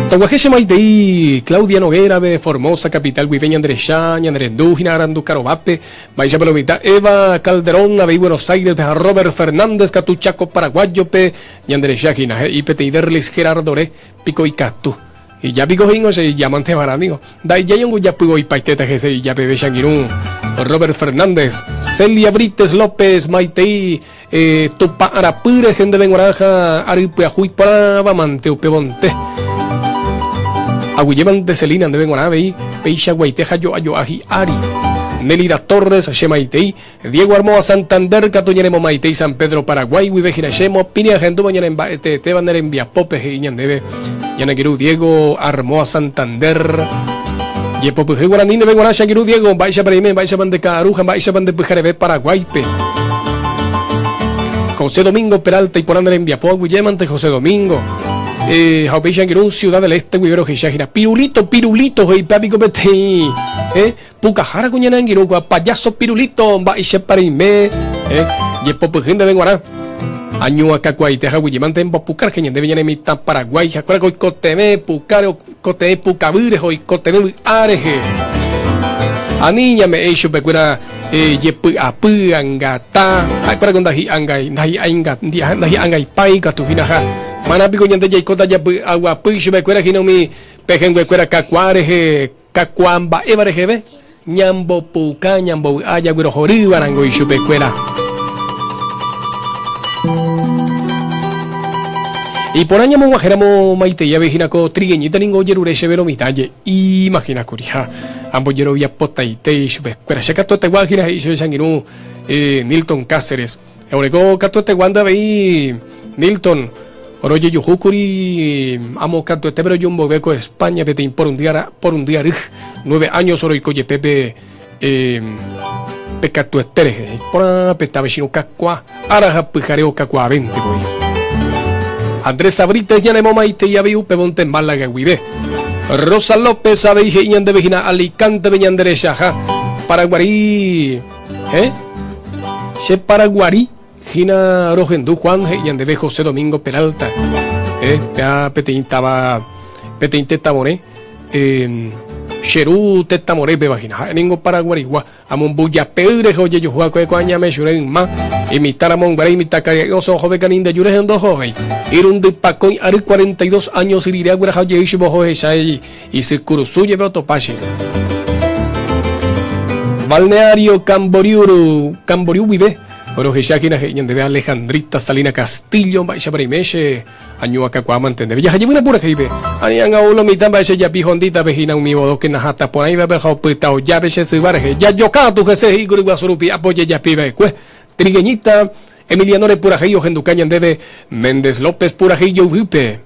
Toguahe che maitei Claudia Noguera-pe, Formosa capital guive ñande recha, ñane rendu hína arandu Karovápe, Mba'éichapa lo mitã Eva Calderón avei Buenos Aires-pe ha Robert Fernández katu Chaco Paraguayo-pe ñande recha hína, he'i peteĩ Derlis Gerardo-re, piko ikatu. Ija piko he'íngo che ijamante va'erã niko. Nda'ijái ongojapyvoipaitéta hese ija peve che angirũ Robert Fernández. Celia Brites López maitei Tupã arapy rehe ndéve g̃uarã ha ary pyahu iporãva mante upévonte. Aguyjémante Celina ndéve g̃uarã avei peichaguaite ha jo'a jo'a hi'ári. Nélida Torres che maitei, Diego Armoa Santander katu ñanemomaitei San Pedro Paraguay guive hína che mopĩri ahendúva ñane mba'eteetéva ne rembiapópe he'i ñandéve ñane angirũ Diego Armoa Santander. Jepopyhy guarani ndéve g̃uarã che angirũ Diego, mba'éichapa reime, mba'éichapa nde ka'aru ha mba'éichapa nde pyhareve Paraguáipe. José Domingo Peralta iporã ne rembiapo aguyjémante José Domingo. Eh, ha upéicha angirũ Ciudad del Este guive rohecha hína. Pirulito, Pirulito he'ipa piko peteĩ eh, pukahára ku ñane angirũ kua payaso Pirulito mba'éichapa reime eh, jepopyhy ndéve g̃uarã. Añuakakuaaite ha aguyjémante mbopukár je ñandéve ñane mitã Paraguái ha kuéra ko oikotevẽ pukáre oikotevẽ pukavy rehe oikotevẽ vy'a rehe. Ani ñame'ẽ ichupekuéra jepy'apy, angata, ha'ekuéra ko ndahi'angaipái katu hína ha marã piko ñande jaikóta japy'aguapy ichupekuéra hína umi pehẽnguekuéra kakuaa rehe, kakuaa mba'éva reheve, ñambopuka, ñambovy'a, jaguerohorýva rango ichupekuéra. Iporã ñamog̃uahẽramo maitei avei hína ko trigueñita ningo ojerure chéve lo mitã je'íma hína kuri ha ambojerovia potaite ichupekuéra. Che katuetegua hína he'i chéve che angirũ Nilton Cáceres. Oreko katueteguánte avei Nilton rojejuhu kuri amo katuete pero ojumbove ko España peteĩ porundy ary, nueve años roiko jepe pe pe katuete rehe. Iporã pe tavechinũ kakua ára ha pyhare okakuaavénte voi. Andrés Abrites ñanemomaitei avei upévonte Málaga guive. Rosa López avei he'i ñandéve hína Alicante-pe ñande rechaha. Paraguarí, eh? Che Paraguarí hína rohendu Juan he'i ñandéve José Domingo Peralta. Eh, péa peteĩ táva, peteĩ tetãvore, eh, che ru tetãvore péva hína. Ha'e ningo Paraguarigua. Amombyjape rehe ojejuhu va'ekue ko añame chure yma, imitã ramo nguéra imitãkaria'y osẽ ohove kanindeju rehe ndohovéi. Irundy pakõi ary 42 años rire agueraha ojey chupe oho ohecha isy kurusu jepe otopa che. Balneario Camboriú, Camboriú guive rohecha hína he'i ñandéve Alejandrita Salina Castillo mba'éichapa reime che Añua kakuaa mante ndéve. Jaha jevýna purahéipe. Ani ág̃a ou lo mitã mba'e che japi hondítape hína umi bodóke nahata porãivape ha opyta ojápe che syva rehe. Jajoka atu hese he'i kuri guasu rupi apo jejapi va'ekue. Trigueñita, Emiliano repurahéi ohenduka ñandéve Méndez López purahéi joyvýpe.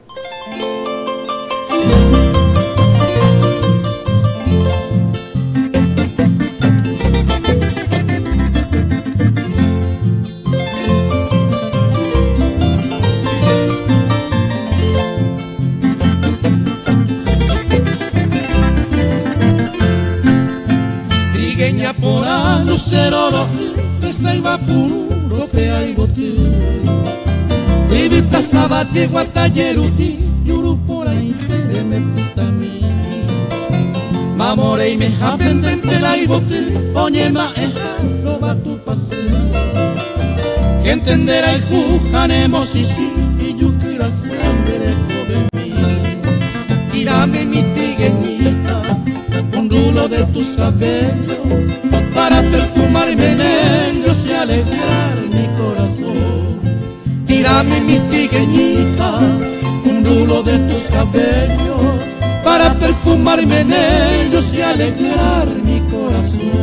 Trigueña porã lucero ro'y resãiva puru ropea yvoty Yvyta sava jeguata jeruti juru porãite remepytami Mamo reimehápe ndénte la yvoty oñema'ẽha rova Tupãsy Gente nderayhu ha nemosisi ijuky rasa nde rekovemi Tírame mi trigueñita un rulo de tus cabellos para perfumarme en ellos y alegrar mi corazón Tírame mi trigueñita un rulo de tus cabellos para perfumarme en ellos y alegrar mi corazón.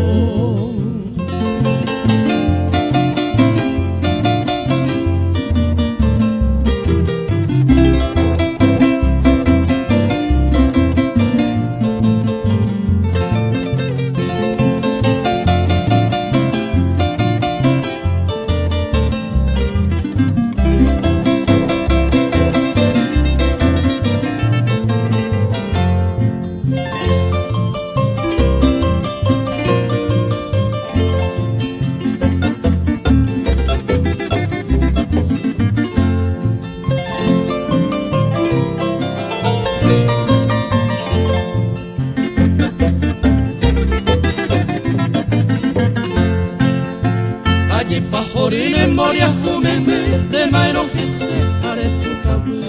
Ajépa hory ne mboriahu memby remaerõ hese ha repukavy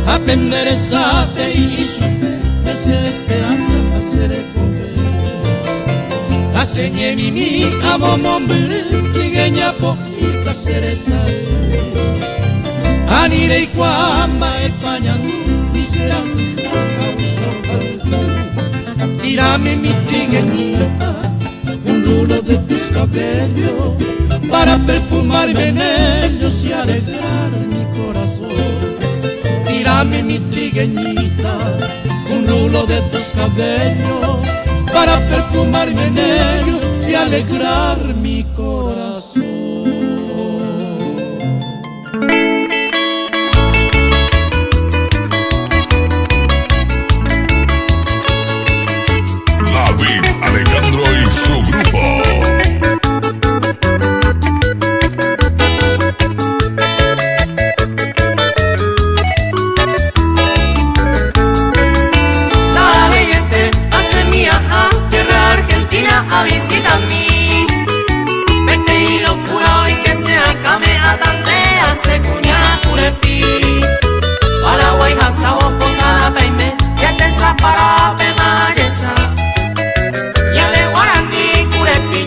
Ha pende resa te'i ichupe nde che esperanza ha che rekove Ha che ñemimi amo mombyry trigueña po'íta che resay Ani reikuaa mba'épa ñandu ni che rasyha causa ohayhu Tírame mi trigueñita un rulo de tus cabellos para perfumarme en ellos y alegrar mi corazón. Tírame mi trigueñita, un rulo de tus cabellos para perfumarme en ellos y alegrar mi corazón. David Alejandro y su grupo. Dale, hace mi ajá, tierra argentina, a visitami. Vete y locura hoy que se acame a tante, hace cuña curepi. Paraguay, Jasabo, Posada, Peime, ya te zapara, pe mayesa. Y ale guaraní, curepi.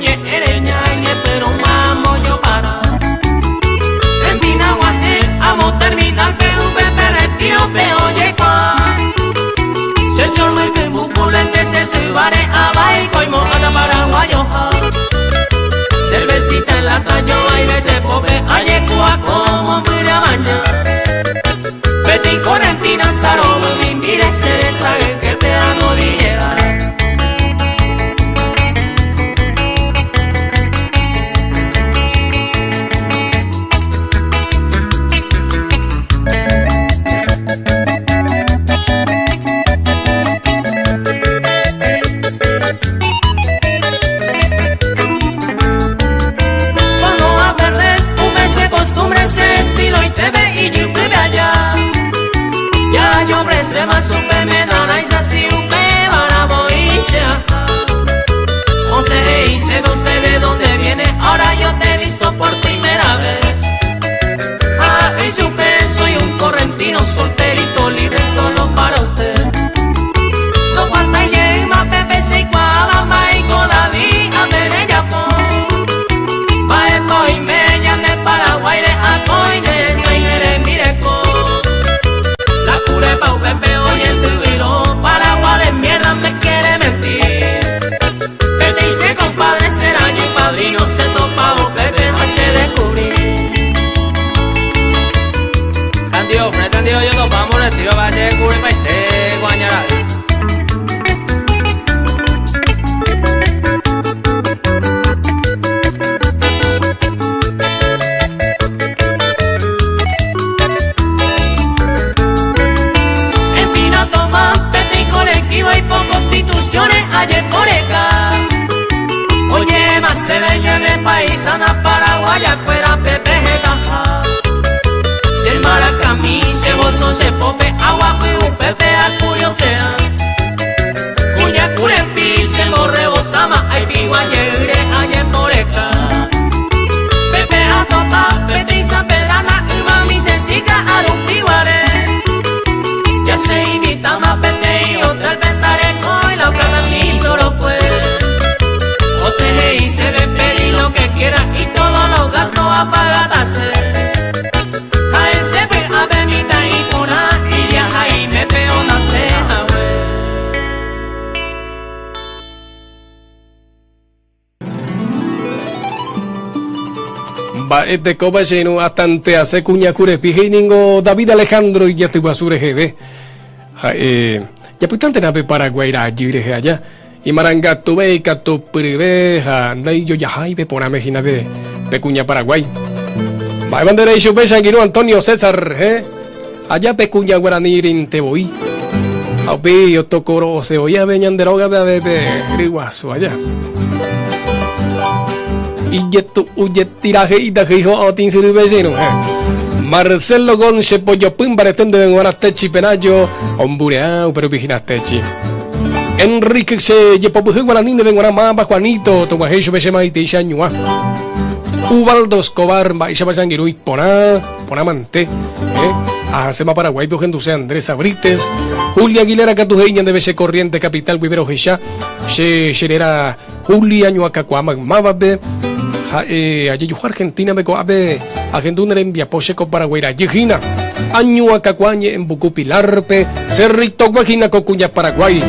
Se ñane paisana paraguaya cuera pepe jetaja. Se maracamí, se bolso, se pope, agua, pepe a curiosea. Cuña curepi, se morre botama, ay pigua yere, ay moreca. Pepe a topa, pete y San Pedrana, mami se siga arupiguare. Ya se invita más pepe y otra el petareco y la plata ni solo fue. O se le y se ve pedir lo que quiera y todos los gastos a pagarse. A ese ve a bemita y pura y ya ahí me peo la ceja, Mba'ete kóva che irũ atantease kuña kurepi he'i ningo David Alejandro ijatyguasu reheve. Ha'e japytántena pe Paraguái rajy rehe aja, imarangatuve ikatupyryve ha ndaijojahái pe porãme hína pe pe kuña Paraguái. Mba'épa nde rei chupe che angirũ Antonio César rehe aja pe kuña guarani rinte voi. Ha upéi otokoro'ose voi ave ñande rógape ave pe ryguasu aja. Ijetu'u jetira he'íta he'i ho'a otĩ syrýpe che irũ. Marcelo Gon che pojopy mbarete ndéve g̃uarã Techi Penayo ombure'a upe rupi hína Techi. Enrique che jepopyhy guarani ndéve g̃uarã máva Juanito tog̃uahẽ ichupe che maitei che añuã. Ubaldo Escobar mba'éichapa che angirũ iporã porã mante. Eh? Ahaséma Paraguáipe ohenduse Andrés Abrites. Julia Aguilera katu he'i ñandéve che Corrientes capital guive rohecha che che réra Julia ñuakakuaa maymávape. Ha'e ajejuhu Argentina-pe ko'ápe ahendu ne rembiapo che ko Paraguái rajy hína. Añuakakuaa ñe'ẽmbuku Pilar-pe, Cerrito-gua hína ko kuña Paraguái.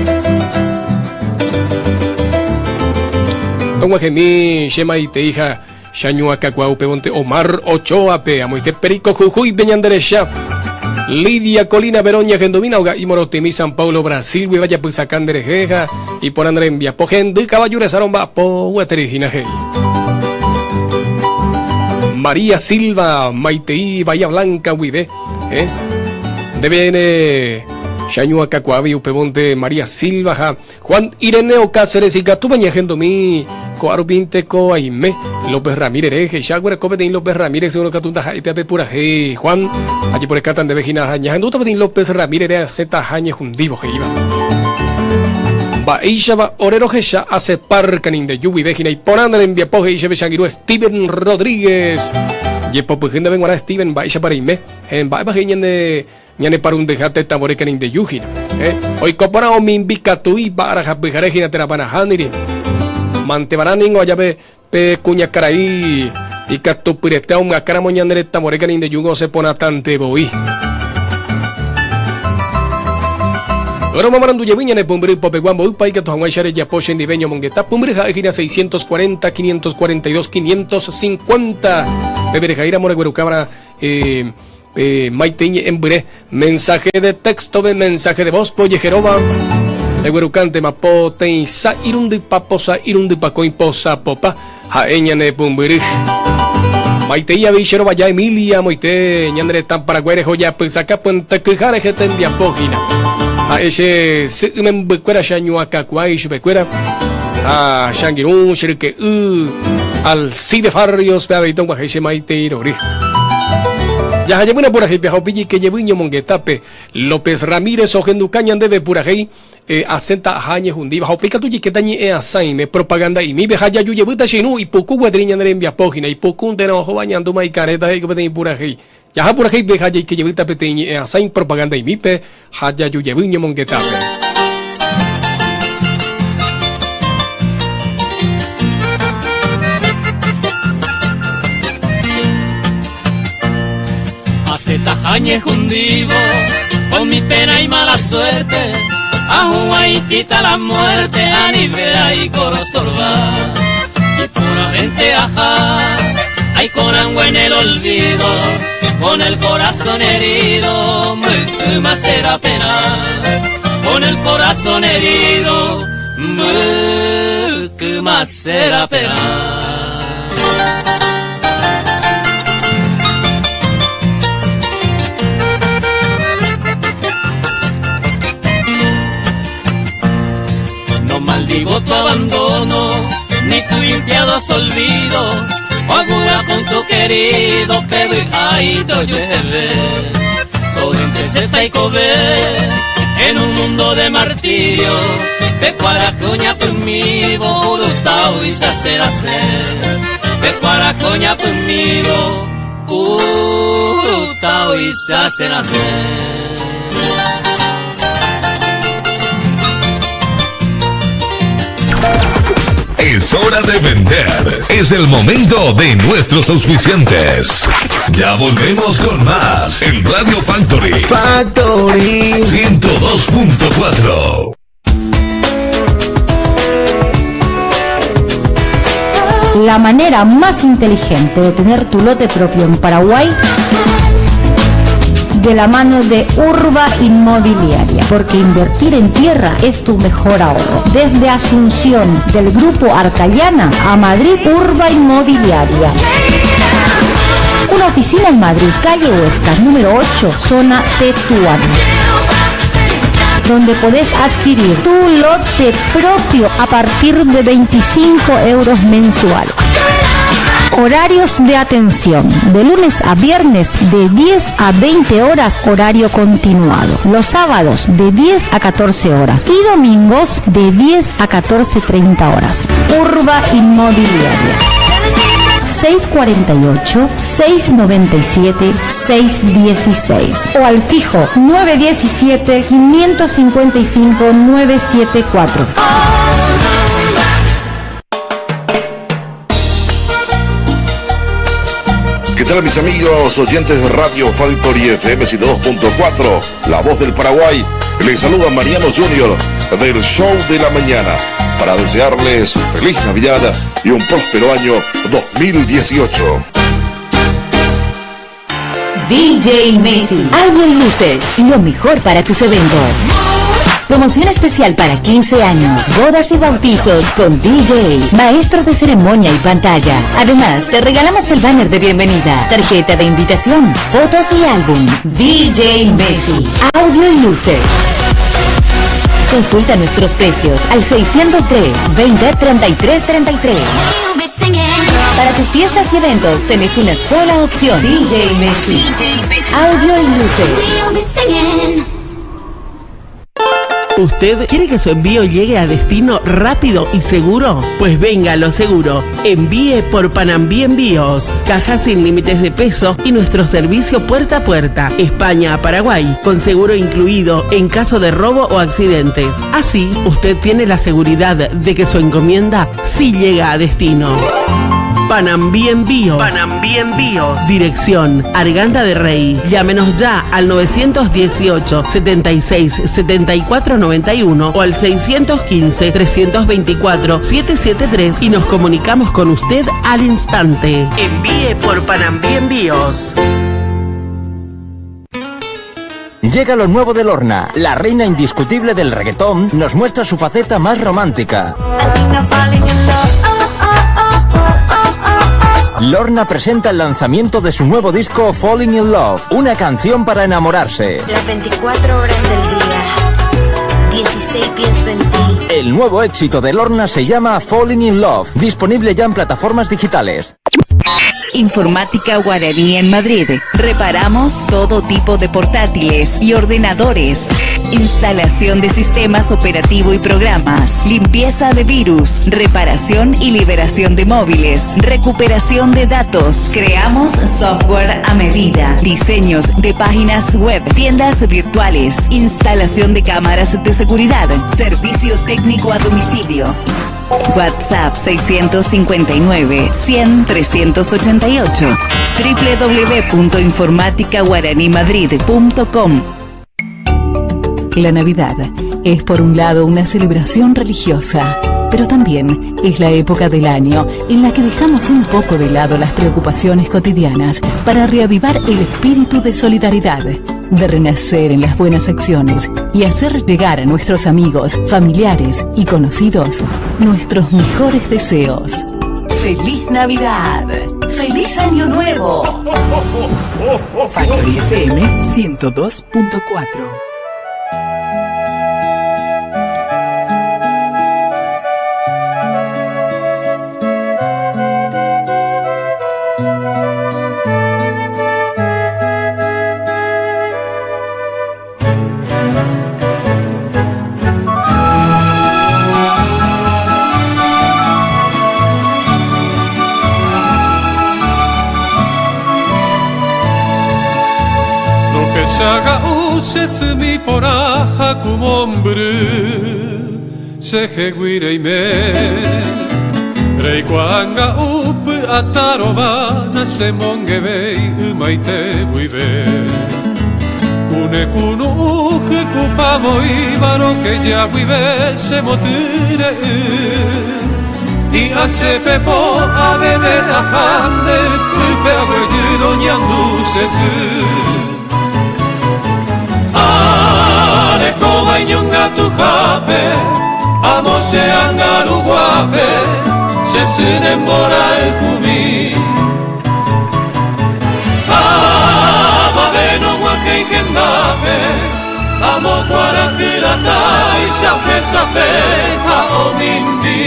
Tog̃uahẽmi che maitei ha che añuakakuaa upévonte Omar Ochoa-pe, amoite Perico Jujuy-pe ñande recha. Lidia Colina Verón ñahendumína oga'i morotĩmi San Paulo, Brasil-gui vajapysaka nderehe ha Iporã ne rembiapo hendy kavaju resa romba'apo gueteri hína he'i. María Silva maitei Bahía Blanca guive, eh? Nde viene che añuakakuaávi upévonte María Silva ha Juan Ireneo Cáceres ikatúva ñahendomi ko'a rupínte ko aime López Ramírez rehe che aguereko peteĩ López Ramírez seguro katu ndaha'éi péape purahéi Juan ajeporekáta ndéve hína ha ñahendúta peteĩ López Ramírez reasẽtaha ñehundívo he'íva. Mba'éichapa ore rohecha Acepar Canindeyú guive hína iporã ne rembiapo he'i chéve che angirũ Steven Rodríguez. Jepopyhy ndéve g̃uarã Steven mba'éichapa reime? Heẽ mba'épa he'i ñane ñane parundyha tetãvore Canindeyú hína. Heẽ oiko porã omimbi katui mba'araha pyhare hína térãpa nahániri. Mantevarã ningo ajave pe kuñakarai ikatupyrete omyakãramo ñane retãvore Canindeyú osẽ porãtante voi. Romomarandu jevy ñane pumbyry popegua mboýpa ikatu hag̃uáicha rejapo chendive ñomongeta pumbyry ha'e hína 640 542 550 Peve rehaíramo reguerukávara eh, pe maitei ñe'ẽmbyre mensaje de texto-pe mensaje de voz-pe ojeheróva reguerukántema poteĩsa irundypa posa irundypa kõi posa popa ha'e ñane pumbyry. Maitei avei che rovaja Emilia moite ñane retã Paraguái rehe ojapysaka pyentekyha rehe tembiapo hína. Ha'e che sy imembykuéra che añuakakuaa ichupekuéra ha che angirũ che ryke'y Alcide Farrios pe avei tog̃uahẽ che maitei rory. Jahajevýna purahéipe ha opijike jevy ñomongetápe López Ramírez ohenduka ñandéve purahéi Asẽta aha añehundíva ha upéi katu jaikéta ñe'ẽ asãime, propaganda'imípe ha jaju jevýta che irũ ipuku gueteri ñane rembiapo hína, ipuku térã ohóva añandúma ikarẽta he'i ko peteĩ purahéi. Jaha purahéipe ha jaike jevýta peteĩ ñe'ẽ asãi propaganda'imípe ha jaju jevy ñomongetápe. Asẽtaha añehundívo con mi pena y mala suerte, ahuguaitita la muerte, anive aikorostorba. Y puramente ajá, hay corango en el olvido, con el corazón herido, más será pena. Con el corazón herido, más será pena. No maldigo tu abandono, ni tu Piadoso olvido, Ogura con tu querido Pebejaito llueve. Todo entre Z y Kobe, en un mundo de martirio, Pecuaracoña conmigo, Urutao y Sacerase. Pecuaracoña conmigo, Urutao y Sacerase. Es hora de vender. Es el momento de nuestros auspiciantes. Ya volvemos con más en Radio Factory. Factory 102.4. La manera más inteligente de tener tu lote propio en Paraguay de la mano de Urba Inmobiliaria, porque invertir en tierra es tu mejor ahorro. Desde Asunción, del Grupo Arcayana a Madrid, Urba Inmobiliaria. Una oficina en Madrid, calle Huesca, número 8, zona Tetuán donde podés adquirir tu lote propio a partir de 25 euros mensual. Horarios de atención, de lunes a viernes de 10 a 20 horas, horario continuado. Los sábados de 10 a 14 horas y domingos de 10 a 14.30 horas. Urba Inmobiliaria. 648 697 616 o al fijo 917 555 974. ¿Qué tal mis amigos oyentes de Radio Factory FM 102.4, La Voz del Paraguay? Les saluda Mariano Junior del Show de la Mañana para desearles feliz Navidad y un próspero año 2018. DJ Messi, audio y luces, lo mejor para tus eventos. Promoción especial para 15 años, bodas y bautizos con DJ, maestro de ceremonia y pantalla. Además, te regalamos el banner de bienvenida, tarjeta de invitación, fotos y álbum. DJ Messi, audio y luces. Consulta nuestros precios al 603 20 33 33. Para tus fiestas y eventos tenés una sola opción. DJ Messi. Audio y luces. ¿Usted quiere que su envío llegue a destino rápido y seguro? Pues venga a lo seguro. Envíe por Panambí Envíos. Cajas sin límites de peso y nuestro servicio puerta a puerta. España a Paraguay. Con seguro incluido en caso de robo o accidentes. Así, usted tiene la seguridad de que su encomienda sí llega a destino. Panambí Envíos. Panambí Envíos. Dirección Arganda de Rey. Llámenos ya al 918 76 74 91 o al 615 324 773 y nos comunicamos con usted al instante. Envíe por Panambí Envíos. Llega lo nuevo de Lorna, la reina indiscutible del reggaetón, nos muestra su faceta más romántica. Lorna presenta el lanzamiento de su nuevo disco Falling in Love, una canción para enamorarse. Las 24 horas del día, 16 pienso en ti. El nuevo éxito de Lorna se llama Falling in Love, disponible ya en plataformas digitales. Informática Guaraní en Madrid. Reparamos todo tipo de portátiles y ordenadores. Instalación de sistemas operativo y programas. Limpieza de virus. Reparación y liberación de móviles. Recuperación de datos. Creamos software a medida. Diseños de páginas web. Tiendas virtuales. Instalación de cámaras de seguridad. Servicio técnico a domicilio. WhatsApp 659 100 388 www.informaticaguaranimadrid.com. La Navidad es por un lado una celebración religiosa, pero también es la época del año en la que dejamos un poco de lado las preocupaciones cotidianas para reavivar el espíritu de solidaridad, de renacer en las buenas acciones y hacer llegar a nuestros amigos, familiares y conocidos nuestros mejores deseos. ¡Feliz Navidad! ¡Feliz Año Nuevo! Factory FM 102.4. Ohechaga'u che symi porã ha ku mombyry chehegui reime. Reikuaanga'u py'atarova nachemongevéi ymaite guive. Ku ne kunu'ũ hykupa voíva roheja guive chemotyre'ỹ. Hi'ã che pepo aveve aha nde ypýpe aguejy roñandu che sy. Arekóva iñongatuhápe amo che ánga ruguápe che sy ne mborayhumi. Avave nog̃uahẽi hendápe amo kuarahy ratáicha ohesape ha omimbi.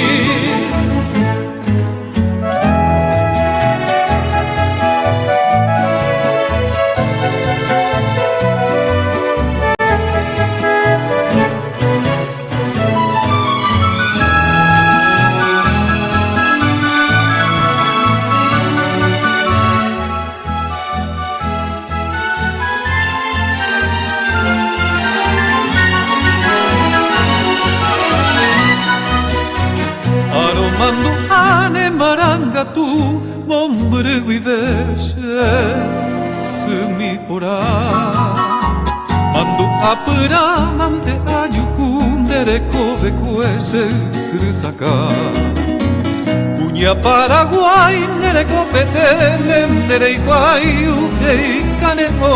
Aromandu'a ne marangatu mombyry guive che symi porã. Mandu'a pyrãmante ajuhu nde rekovekue che ysyry sakã. Kuña Paraguái nde rekopete nde ndereikuaái uhéi kane'õ.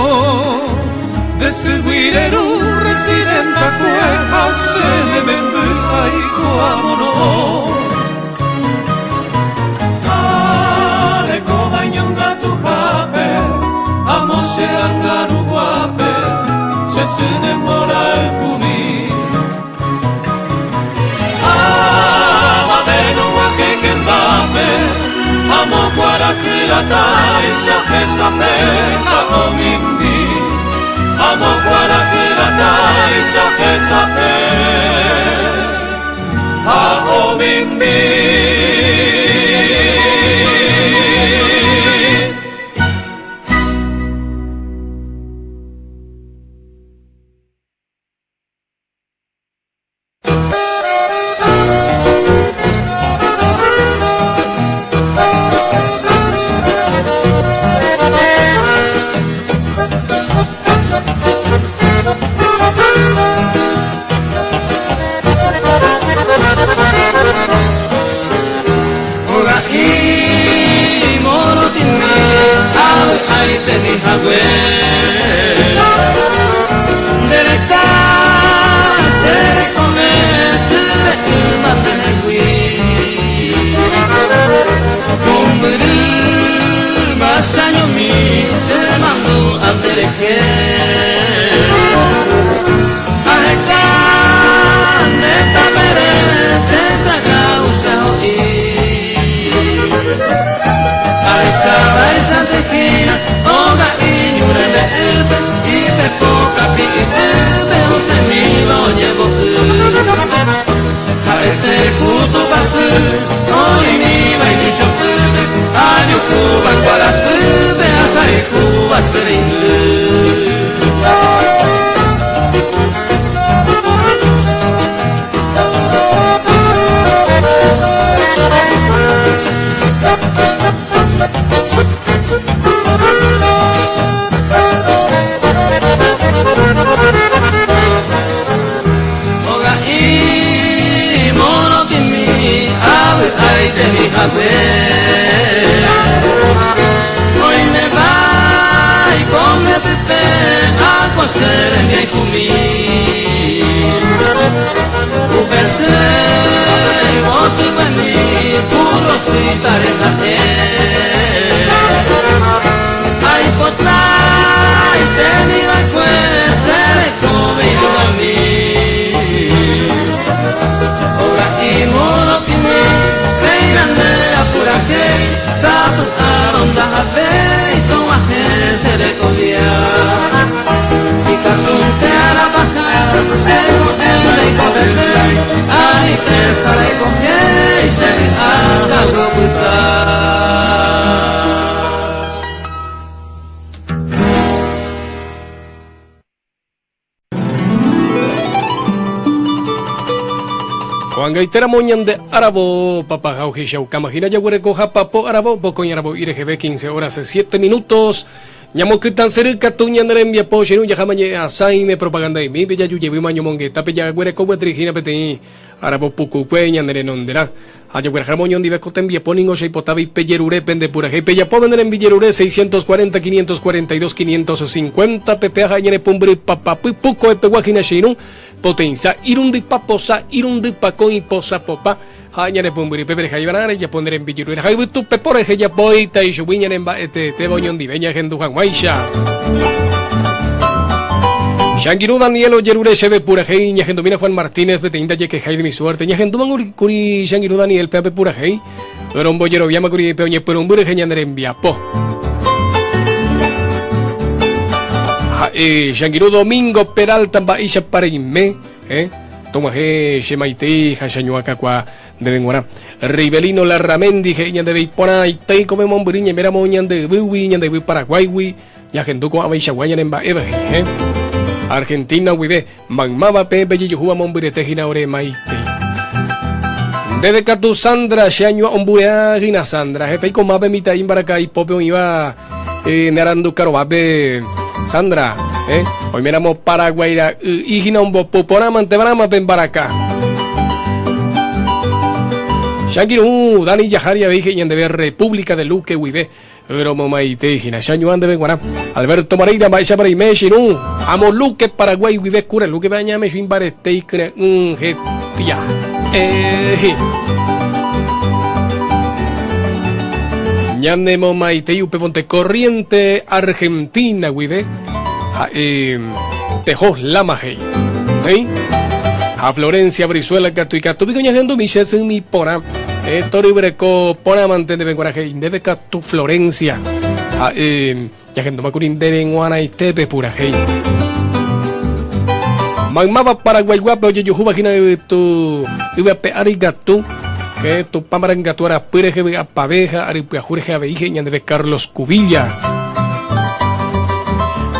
Nde sygui reru residentakue ha che ne memby aikuaamono'õ. Arekóva iñongatuhápe amo che ánga ruguápe che sy ne mborayhumi. Avave nog̃uahẽ hendápe amo kuarahy ratáicha ohesape ha omimbi. Amo kuarahy ratáicha ohesape ha omimbi. Ko'ag̃aitéramo ñande aravo papaha ohechaukáma hína jaguerekoha papo aravo pokõi aravo'i reheve 15 horas 7 minutos. Ñamokytãsyry katu ñane rembiapo che irũ jaháma ñe'ẽasãime propaganda'imípe jaju jevýma ñomongetápe jaguereko gueteri hína peteĩ aravo pukukue ñane renonderã. Ha jagueraháramo oñondive ko tembiapo ningo che aipotáva ipejerure pende purahéi pejapo pene rembijerure 640 542 550 pepe ha ñane pumbyry papapy puko epegua hína che irũ poteĩsa irundypa posa irundypa kóĩ posa popa ha ñane pumbyry pepe rehaivarã rejapo nde rembijerure ha yvytu pepo rejapóita ichugui ñane mba'eteetéva oñondive ñahendu hag̃uáicha. Che angirũ Daniel ojerure chéve purahéi, ñahendumína Juan Martínez peteĩ ndajekehái de mi suerte. Ñahendúma kuri che angirũ Daniel péape purahéi, rombojeroviáma kuri pe oñepyrũmby rehe ñane rembiapo. Ha'e che angirũ Domingo Peralta mba'éichapa reime, eh? Tog̃uahẽ che maitei ha che añu'ãkakuaa ndéve g̃uarã. Rivelino Larramendi he'i ñandéve iporãite ikove mombyry ñaiméramo ñande yvýgui, ñande yvy Paraguáigui, Ñahendu ko'ãvaichagua ñane mba'éva he'i, Argentina guive, maymáva peẽ pejejuhúva mombyrete hína ore maitei. Ndéve katu Sandra, che añua omburea hína Sandra, jepe ikomápe mitã'i mbaraka ipópe oĩva eh, ne arandukarovápe Sandra, eh, oiméramo Paraguay ra'y'i hína ombopu porã mante va'erãma pe mbaraka. Che angirũ Dani Jahari avei he'i ñandéve República de Luque guive, Romomaitei hína che añuã ndéve g̃uarã. Alberto Moreira, mba'éichapa reime che irũ? Amo Luque, Paraguay guive kure Luque-pe añame chui mbarete ikyre'ỹ hetia. Ehe. Ñanemomaitei upévonte Corriente Argentina guive ha'e Tejos Lama he'i. He'i. Ha Florencia Brizuela katu ikatu piko ñahendumi che symi porã. Eh, toryvyreko porãmante ndéve g̃uarã he'i ndéve katu Florencia. Ha'e ñahendúma kuri ndéve g̃uarãitépe purahéi. Maymáva Paraguaiguápe ojejuhúva hína yvytu yvyape ári katu, ke Tupã marangatu arapy rehe vy'apave ha ary pyahu rehe avei he'i ñandéve Carlos Cubilla.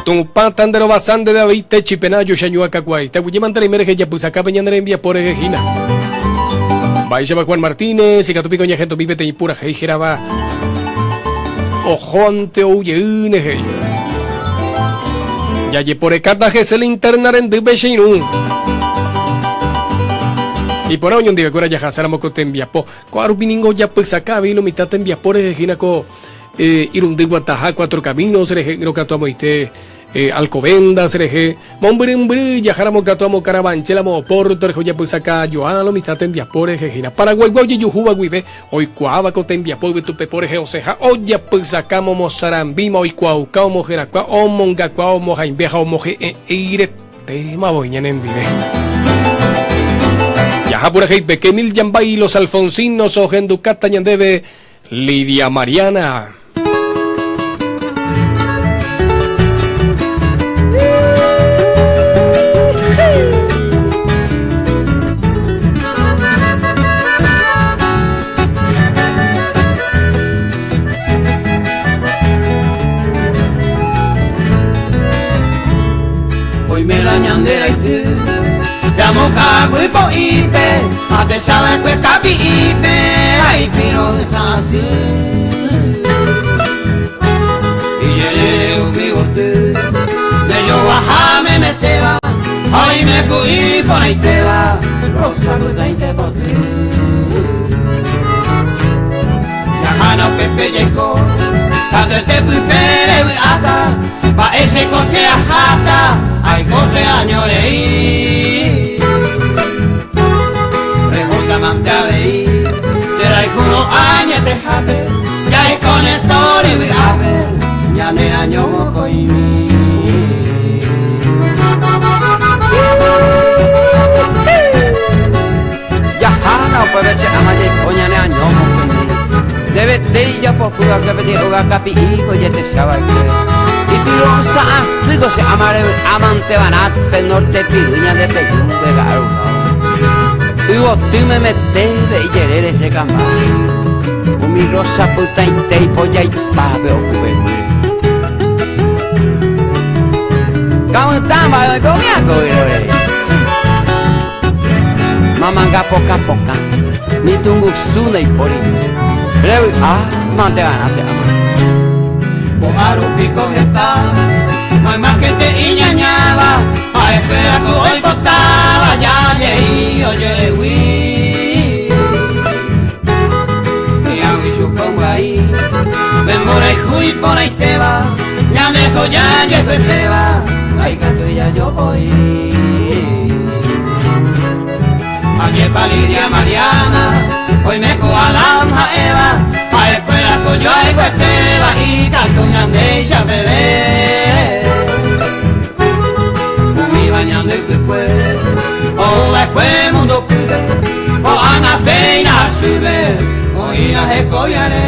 Tupã tanderovasa ndéve avei Techi Penayo che añuã kakuaaite aguyjémante reime rehe japysakápe ñane rembiapo rehe hína. Mba'éichapa Juan Martínez, ikatu piko ñahentomi peteĩ purahéi hérava Ohónte ou jeýne he'i. Jajeporekáta hese linterna rendýpe che irũ. Iporã oñondivekuéra jahasáramo ko tembiapo. Ko'a rupi ningo japysaka avei lo mitã tembiapo rehe hína ko eh, irundy guataha Cuatro Caminos rehe ỹrõ katu amoite eh, Alcobendas rehe. Mombyrymbyry jaháramo katu amo Carabanchel amo Oporto rehe ojapysaka joa lo mitã tembiapo rehe hína. Paraguaygua ojejuhúva guive oikuaáva ko tembiapo yvytupepo rehe osẽha ojapysaka momosarambíma oikuaauka omoherakuã omongakuaa omohaimbe ha omohe'ẽ'ỹiretéma voi ñanendive. Jaha purahéipe Kemil Yambay Los Alfonsinos ohendukáta ñandéve Lidia Mariana. Oime la ñande raity, Jamokápy po'ípe, ha techava'ekue kapi'ípe, ha ipiro'ysã asy. Ijerére umi goty, nde joguaha memetéva, ha oime ku'i porãitéva, rosa pytãite poty. Jahána upépe jaiko, katuete pype revy'áta, mba'e cheko che aháta, aiko che año rei. Rehótamante avei, che rayhúrõ añetehápe, jaikóne tory vy'ápe, ñane año mokõimi. Jahána upépe che áma jaiko ñane año mokõimi. Ndevete ijapopýva peteĩ óga kapi'i ko jetecha va'ekue. Ipiro'ysã asy ko che áma revy'a mante va'erã pe norte piry ñande peju upe ka'aruhávo. Yvoty memete pe ijerére che kamba. Umi rosa pytãite ipojaipa pe okupepýre. Kamytã mba'e oĩ pe umi akóire ore. Mamanga pokã pokã, ni tungusu ndaipóri. Revy'a mante va'erã che ama. Ko'a rupi ko heta mayma gente iñañáva, ha'ekuéra ko oipotáva jajei ojoehegui. Hi'ag̃ui chupe ombyai pe mborayhu iporãitéva, ñande joja jaikueséva, ndaikatúi jajopoi. Ajépa Lidia Mariana, oime ko Adán ha Eva, ha'ekuéra ko joayhuetéva ikatu ñandéicha peve. Umíva ñande ypykue, ouva'ekue mundo pýpe, ko'ág̃a péina hasýpe, oĩva hekoviare.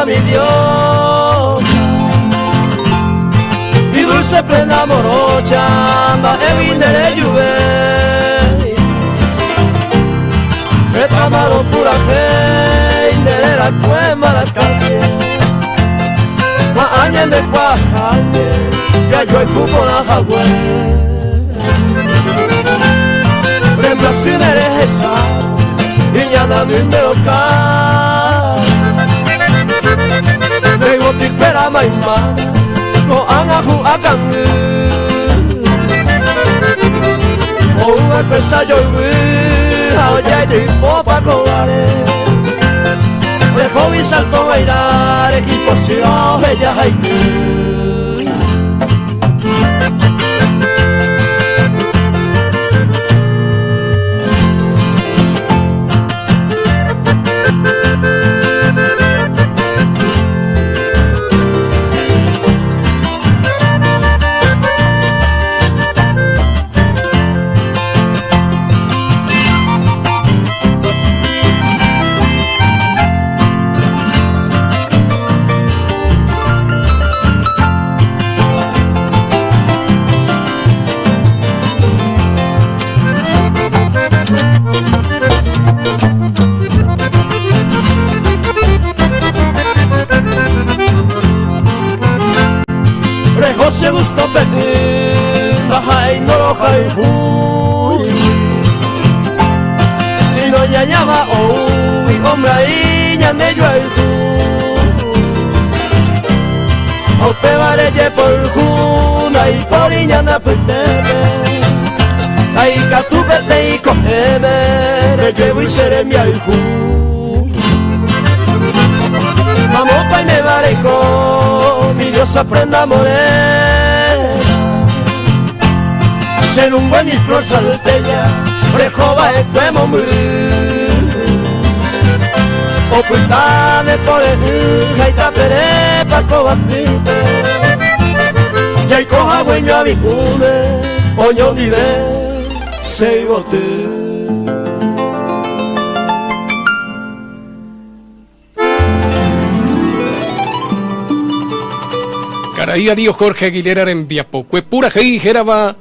Mi Dios, mi dulce plena morocha, ma evinere lluve. Retamado pura fe, inderera cuema la calle. Ma añen de cuajale, ya yo cupo la jagüe. Rembracinere esa, y ya na Regotikpera maima Ko anga hu akangu Ouva kwesa yoivu Hao yai te popa kobare Rejovi salto bailare Y posio ella haiku Se gusto pedir, jai no lo jai Si no ya llama oh y hombre ahí ya ne yo ai O pe vale ye por juna y por iñana putebe Ai katu pete y ko eme re llevo y seré mi ai Vamos pa y me vareco, mi Dios aprenda a morena. Ser un buen y flor salteña, rejova ecuemo Ocultame por el jaita pere pa cobatite. Y coja güeño a mi cume, oño dive, seibote. Karai adio Jorge Aguilera rembiapokue pura jey hérava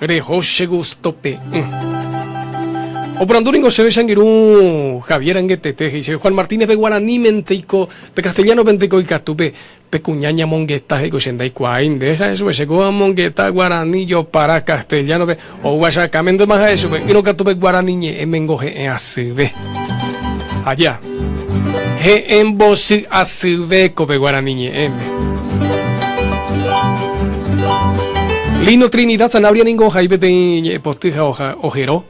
reho che gustope. Oporandu ningo chéve che angirũ Javier Angetete he'i chéve Juan Martínez pe guaranímenteiko pe castellano-penteiko ikatu pe pe kuña ñamongeta he'íko che ndaikuaái nde ha'e chupe che ko amongeta guarani jopara castellano-pe oúva che akãmentema ha'e chupe ỹrõ katu pe guarani ñe'ẽmengo he'ẽ asyve. Aja. He'ẽ mbochy asyve ko pe guarani ñe'ẽme. Lino Trinidad Sanabria ningo ohai peteĩ ñe'ẽpoty ha ohero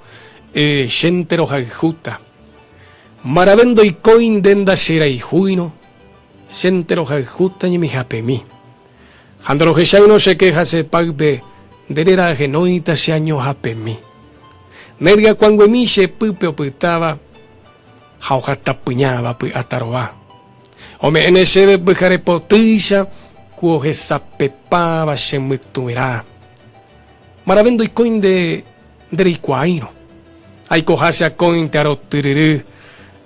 eh, Chénte rohayhúta. Marave ndoikói nde ndacherayhúirõ, chénte rohayhúta ñemihapemi. Ha ndorohecháirõ che keha che páype, nde réra ahenóita che añohapemi. Ne ryakuãnguemi che pýpe opytáva ha ohatapyñáva py'a tarova. Ome'ẽne chéve pyhare potýicha ku ohesapepáva che mytũverã. Marave ndoikói nde ndereikuaáirõ. Aikoha che akóinte arotyryry,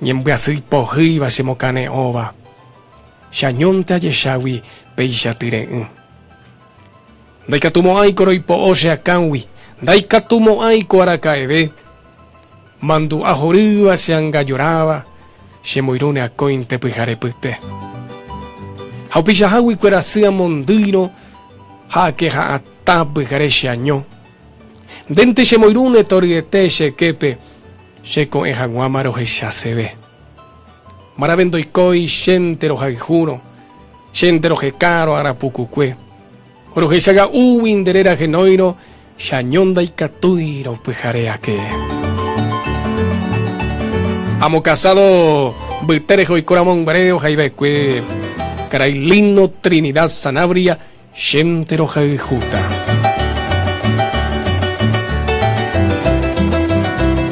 ñembyasy ipohýiva chemokane'õva. Che añónte ajechágui péicha tyre'ỹ. Ndaikatumo'ãiko roipo'o che akãgui, ndaikatumo'ãiko araka'eve. Mandu'a horýva che angajoráva, chemoirũne akóinte pyharepyte. Ha upeichahágui kuerasy amondýirõ ha akeha'ãta pyhare che año. Ndénte chemoirũne toryete che képe, che ko'ẽ hag̃uáma rohechaseve. Marave ndoikói chénte rohayhúrõ, chénte rohekárõ ára pukukue. Rohechaga'úgui nde réra henóirõ, che año ndaikatúirõ pyhare ake. Amo casado mbyte rehe oiko ramo nguare ohaiva'ekue karai Lino Trinidad Sanabria, chénte rohayhúta.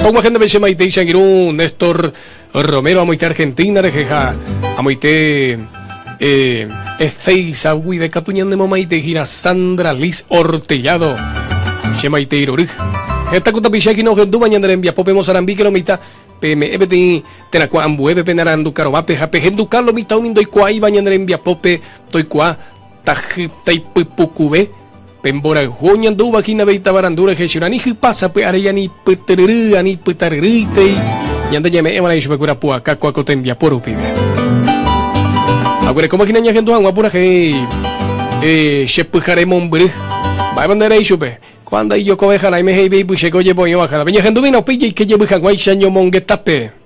Og̃uahẽ ndéve che maitei che angirũ Néstor Romero amoite Argentina rehe ha amoite eh, Ezeiza guive katu ñanemomaitei hína Sandra Liz Ortellado che maitei rory. Heta ko tapicha hína ohendúva ñane rembiapópe mosarambíke romitã peme'ẽ peteĩ terakuã ambuépe pene arandukarovápe ha pehenduka lo mitã umi ndoikuaáiva ñane rembiapópe toikuaa tahytaipypukuve Pe mborayhu oñandúva hína avei tavarandu rehe che ani hypa sapy'arei ani pytyryry ani pytaryrýitei ñande ñame'ẽva'erã ichupekuéra pu'aka kua ko tembiapo rupive. Aguerekóma hína ñahendu hag̃ua purahéi eh, che pyhare mombyry. Mba'épa nde ere ichupe? Ko'ã ndaijokove harãime he'ive ipychéke ojepoĩva harape. Ñahendumína upéi jaike jevy hag̃uáicha ñomongetápe.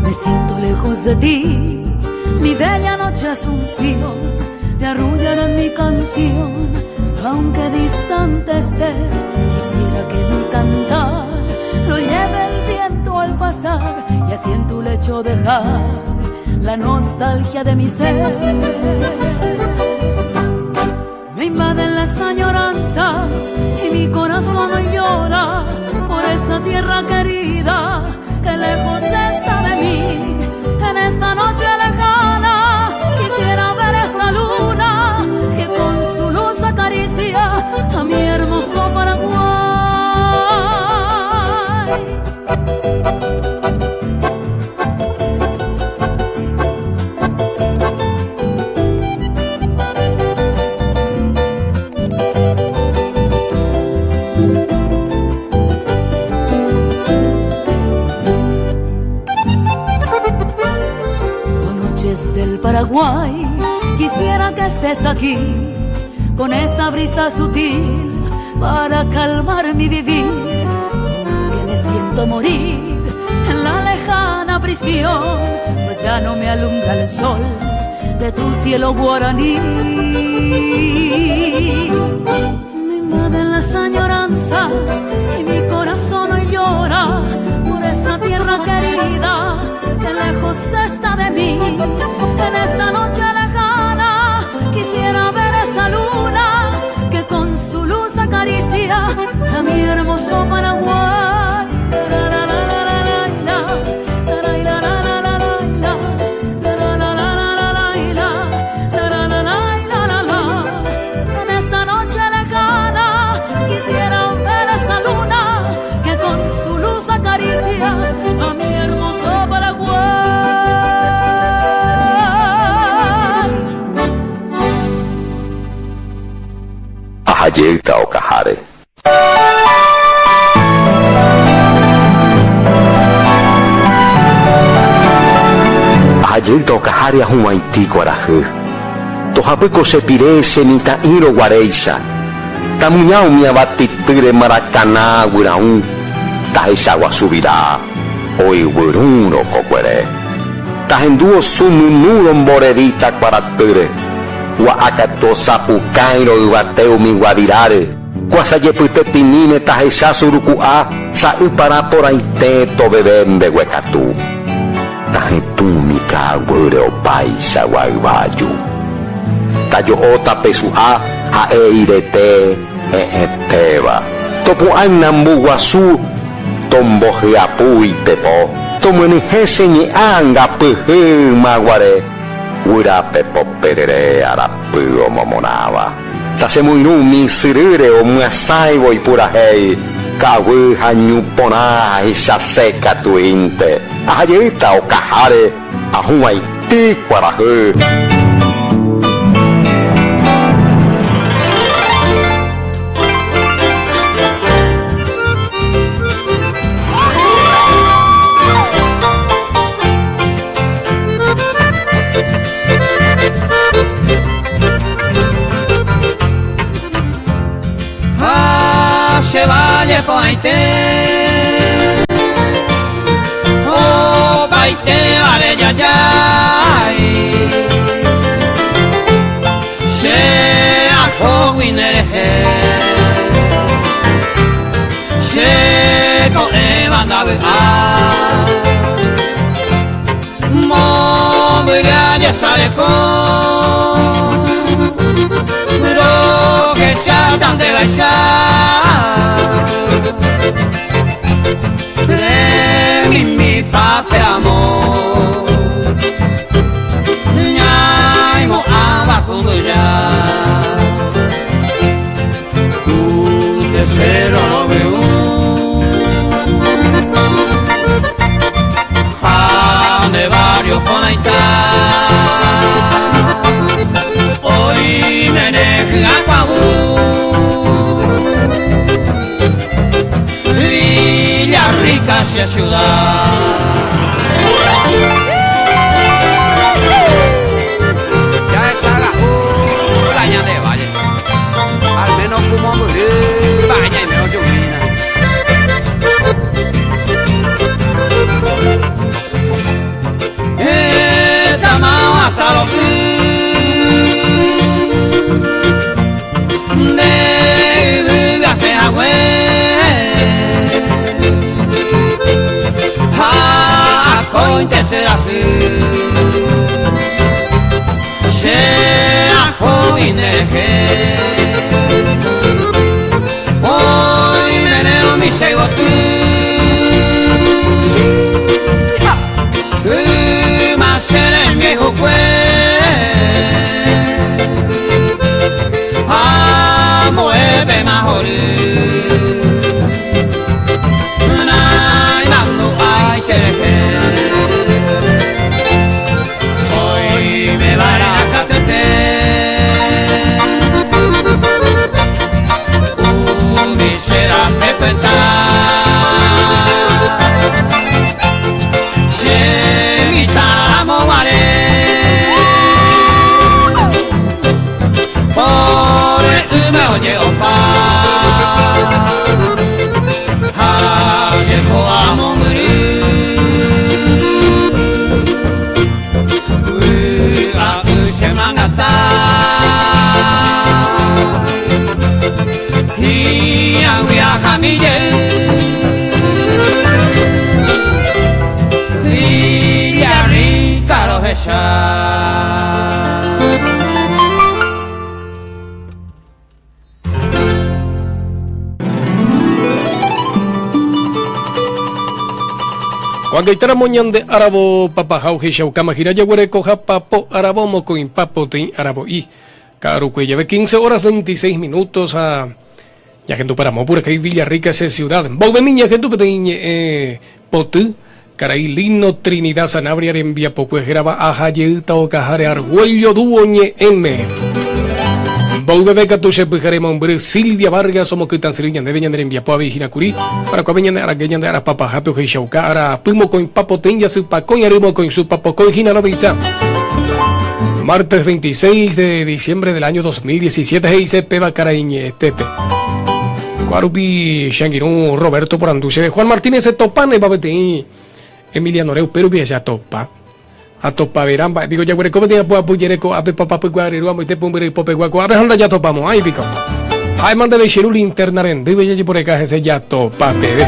Me siento lejos de ti, mi bella noche Asunción, te arrullarán mi canción aunque distante esté, quisiera que mi cantar lo lleve el viento al pasar y así en tu lecho dejar la nostalgia de mi ser. Me invaden las añoranzas y mi corazón hoy llora por esa tierra querida que lejos está de mí. En esta noche lejana quisiera ver esa luna que con su luz acaricia a mi hermoso Paraguay. Noches del Paraguay, quisiera que estés aquí con esa brisa sutil para calmar mi vivir, que me siento morir en la lejana prisión, pues ya no me alumbra el sol de tu cielo guaraní. Me invaden las añoranzas y mi corazón hoy llora por esa tierra querida que lejos está de mí. En esta noche lejana quisiera ver esa luna que con su luz acaricia a mi hermoso Paraguay. En esta noche lejana quisiera ver esa luna que con su luz acaricia a mi hermoso Paraguay. Ahajeýta okaháre. Ahajeýta okaháre ahuvaitĩ kuarahy. Tohapy ko che pire che mitã'írõ guaréicha. Tamuña umi avatitýre marakana guyraũ tahecha guasu vira oiguyrúrõ kokuere. Tahendu osu nunúrõ mborevíta kuaratýre. Gua'a katu osapukáirõ yvate umi guaviráre. Kuasajepyte tiníme tahecha suruku'a sa'y para porãite toveve mbeguekatu. Tahetũmi ka'aguýre opaichagua yvaju. Tajo'o tapesu'a ha'e irete he'ẽtéva. Topu'ã ynambu guasu tombohyapu ipepo. Tomyenyhẽ che ñe'ã angapyhy ymaguare guyra pepo perere arapy omomorãva. Tachemoirũ umi syrýre omyasãivo ipurahéi, ka'aguy ha ñu porã ahechase katuínte. Aha jeýta okaháre ahuvaitĩ kuarahy. Ha che valle porãite Opaite vale jajái Che ahógui ne rehe Che ko'ẽva ndavy'a Mombyry ajesareko Rohecháta ndévaicha Remimípape amo Ñaimo'ãva ku mbyja Ku nde cerro rovyũ Ha nde barrio porãita Oimene hyakuãvu Villarrica che ciudad. Jahechaga'u la ñande valle. Al menos ku mombyry mba'e ñaime ojuvina. Hetama ohasa ro'y Nde yvy gasẽ hague Ha akóinte che rasy Che ahógui nderehe Oimene umi che yvoty Yma che rembiayhukue Ambuépema hory Naimandu'ái cherehe Oimeva'erã katuete Umi che rape pytã Che mitã ramo guare Pore'ỹme oje'opa Ha che po'a mombyry Vy'a'ỹ che mangata Hi'ag̃ui ahami jey Villarrica rohecha. Ko'ag̃aitéramo ñande áravo papaha ohechaukáma hína jaguerekoha papo aravo mokõipa poteĩ aravo'i. Ka'arukue jave 15 horas 26 minutos ha ñahenduparamo purahéi Villarrica che ciudad. Mboyvemi ñahendu peteĩ ñe'ẽ poty karai Lino Trinidad Sanabria rembiapokue hérava Aha jeýta okaháre Argüello dúo ñe'ẽme. Mboyveve katu che pyhare mombyry Silvia Vargas omokytãsyry ñandéve ñane rembiapo avei hína kuri, parakuápe ñande arake ñande ára papahápe ohechauka ára py mokõipa poteĩ jasy pakõi ary mokõi su papokõi hína noveita. Martes 26 de diciembre del año 2017 he'ise péva karai ñe'ẽtépe. Ko'árupi che angirũ Roberto porandu chéve Juan Martínez etopánepa peteĩ Emilianore upérupi aja topa. Atopaverã mba'e piko jaguereko peteĩ apu'apu jere ko'ápe papapykua ryru amoite pumbyry ipopegua ko'ápe ha ndajatopamo'ãi piko. Ha'éma ndéve che ru linterna rendýpe jajeporeka hese jatopa peve.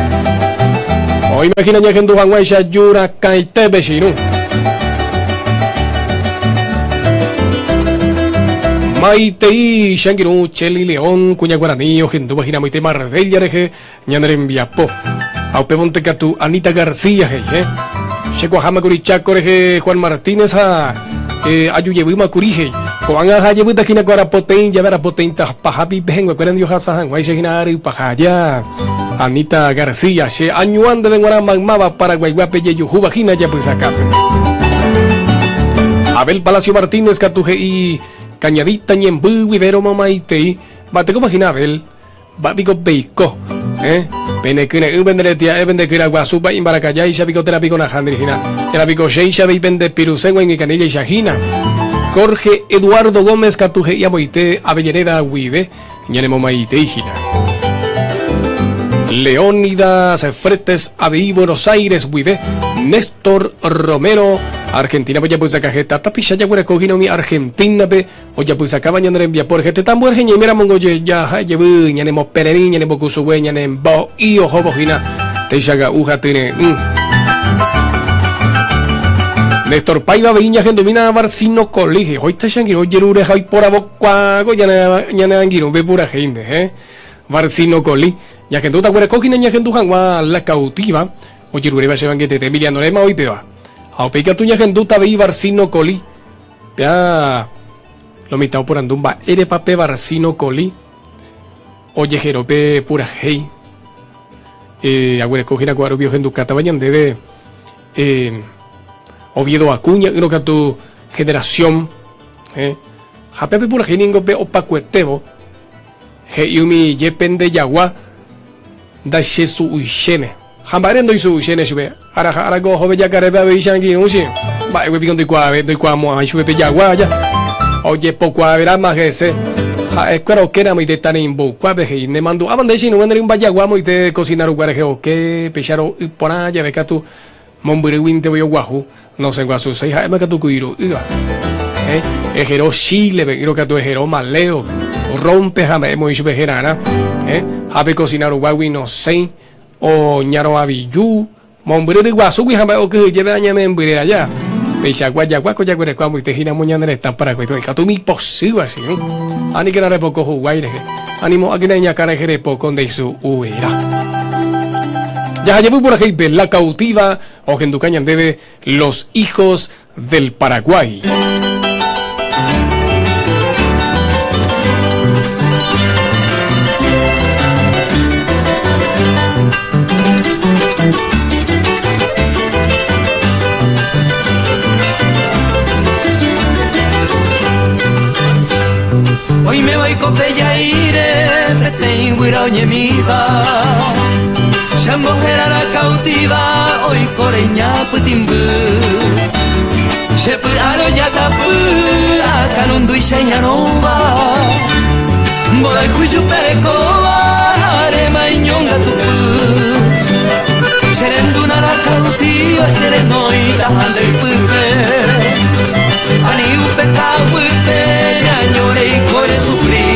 Oimagina ñahendu hag̃uáicha ju rakãitépe che irũ. Maitei che angirũ Cheli León kuña guarani ohendúva hína moite Marbella rehe ñane rembiapo. Ha upévonte katu Anita García he'i he. Che kuaháma kuri Chaco rehe Juan Martínez ha eh, aju jevýma kuri he'i. Ko'ág̃a aha jevýta hína ko arapoteĩ jave arapoteĩta pahápe ipehẽnguekuéra ndi ohasa hag̃uáicha hína ary paha aja. Anita García, che añuã ndéve g̃uarã maymáva Paraguaiguápe jejuhúva hína japysakápe. Abel Palacio Martínez katu he'i Cañadita ñemby guive romomaitei, mba'etekópa hína Abel? Mba'e piko peiko? Eh? Pene kyre'ỹ pende retia'e pende kyra guasúpa imbarakajáicha piko térã piko nahániri hína? Térã piko chéicha avei pende piruse g̃uaig̃ui kaníllaicha hína? Jorge Eduardo Gómez katu he'i amoite Avellaneda guive ñanemomaitei hína. Leónidas Fretes avei Buenos Aires guive, Néstor Romero, Argentina-pe ojapysaka heta tapicha jaguereko hína umi Argentina-pe Ojapysakáva ñane rembiapo rehe tetã ambue rehe ñaiméramo ngojejaha jevy ñanemopererĩ, ñanembokusugue, ñanembo'i ohóvo hína techaga'u ha tyre'ỹ. Néstor Paiva avei ñahendumína Barcino Colige, hoita che angirũ ojerure ha oiporavokuaa ko ñane angirũ pe purahéinte, he. Barcino Coli, ñahendúta guereko hína ñahendu hag̃ua La Cautiva, ojeruréva che vangetete Emiliano Rema oipéva. Ha upéi katu ñahendúta avei Barcino Coli. Péa lo mitã oporandu mba'érepa pe Barcino Coli ojehero pe purahéi. Aguereko hína ko'árupi ohendukátava ñandéve Oviedo Acuña ỹrõ katu Generación. Ha péa pe purahéi ningo pe opakuetévo he'i umi jepe nde jagua ndachesu'uichéne. Ha mba'ére ndoisu'uichéne chupe? Ára ha ára ko oho pe jakarépe avei che angirũ che. Mba'égui piko ndoikuaave, ndoikuaamo'ãi chupe pe jagua aja. Ojepokuaaveráma hese. Ha'ekuéra okéramo itetã reimboykuápe he'i, Nemandu'ápa nde che irũngue ne rymba jagua amoite kosina rugua rehe oke, péicha ro'y porã jave katu mombyrýguinte voi oguahu, nosẽguasuséi ha'éma katu ku iro'ýva. Eh, ehero Chile-pe, ỹrõ katu ehero Maleo-pe. Rompe ha mba'e moĩ chupe herarã. Eh, ha pe kosina ruguágui nosẽi. O ñaroaviju, mombyry ryguasúgui ha mba'e okyhyjépe añamembyre aja. Peichagua jagua ko jaguereko amoite hína amo ñane retã Paraguáipe oĩkatu umi ipochýva che irũ. Aníkena repoko huguái rehe, animo'ãkena iñakã rehe repoko ndeisu'uverã. Jaha jevy purahéipe La Cautiva ohenduka ñandéve Los Hijos del Paraguay. Oime vaiko pe jaíre peteĩ guyra oñemíva Che ambohéra la cautiva oiko reñapytĩmby Che py'a rojatapy akãnunduicha iñarõva Mborayhu chupe rekóva aréma iñongatupy Che rendúna la cautiva che renóita ha nde ypýpe Ani upe ka'aguýpe ñaño reiko resufri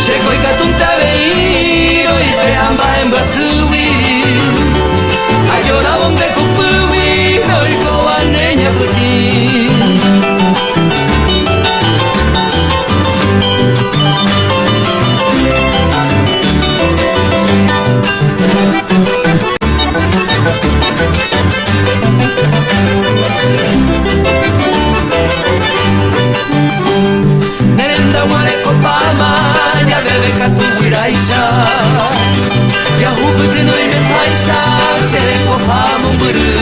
Chéko ikatúnte avei roipe'a mba'e mbyasýgui Ajorávo nde kupýgui pe oikóva ne ñapytĩ. Ne rendaguã rekopáma javeve katu guyráicha Jahupyty noimeháicha che rekoha mombyry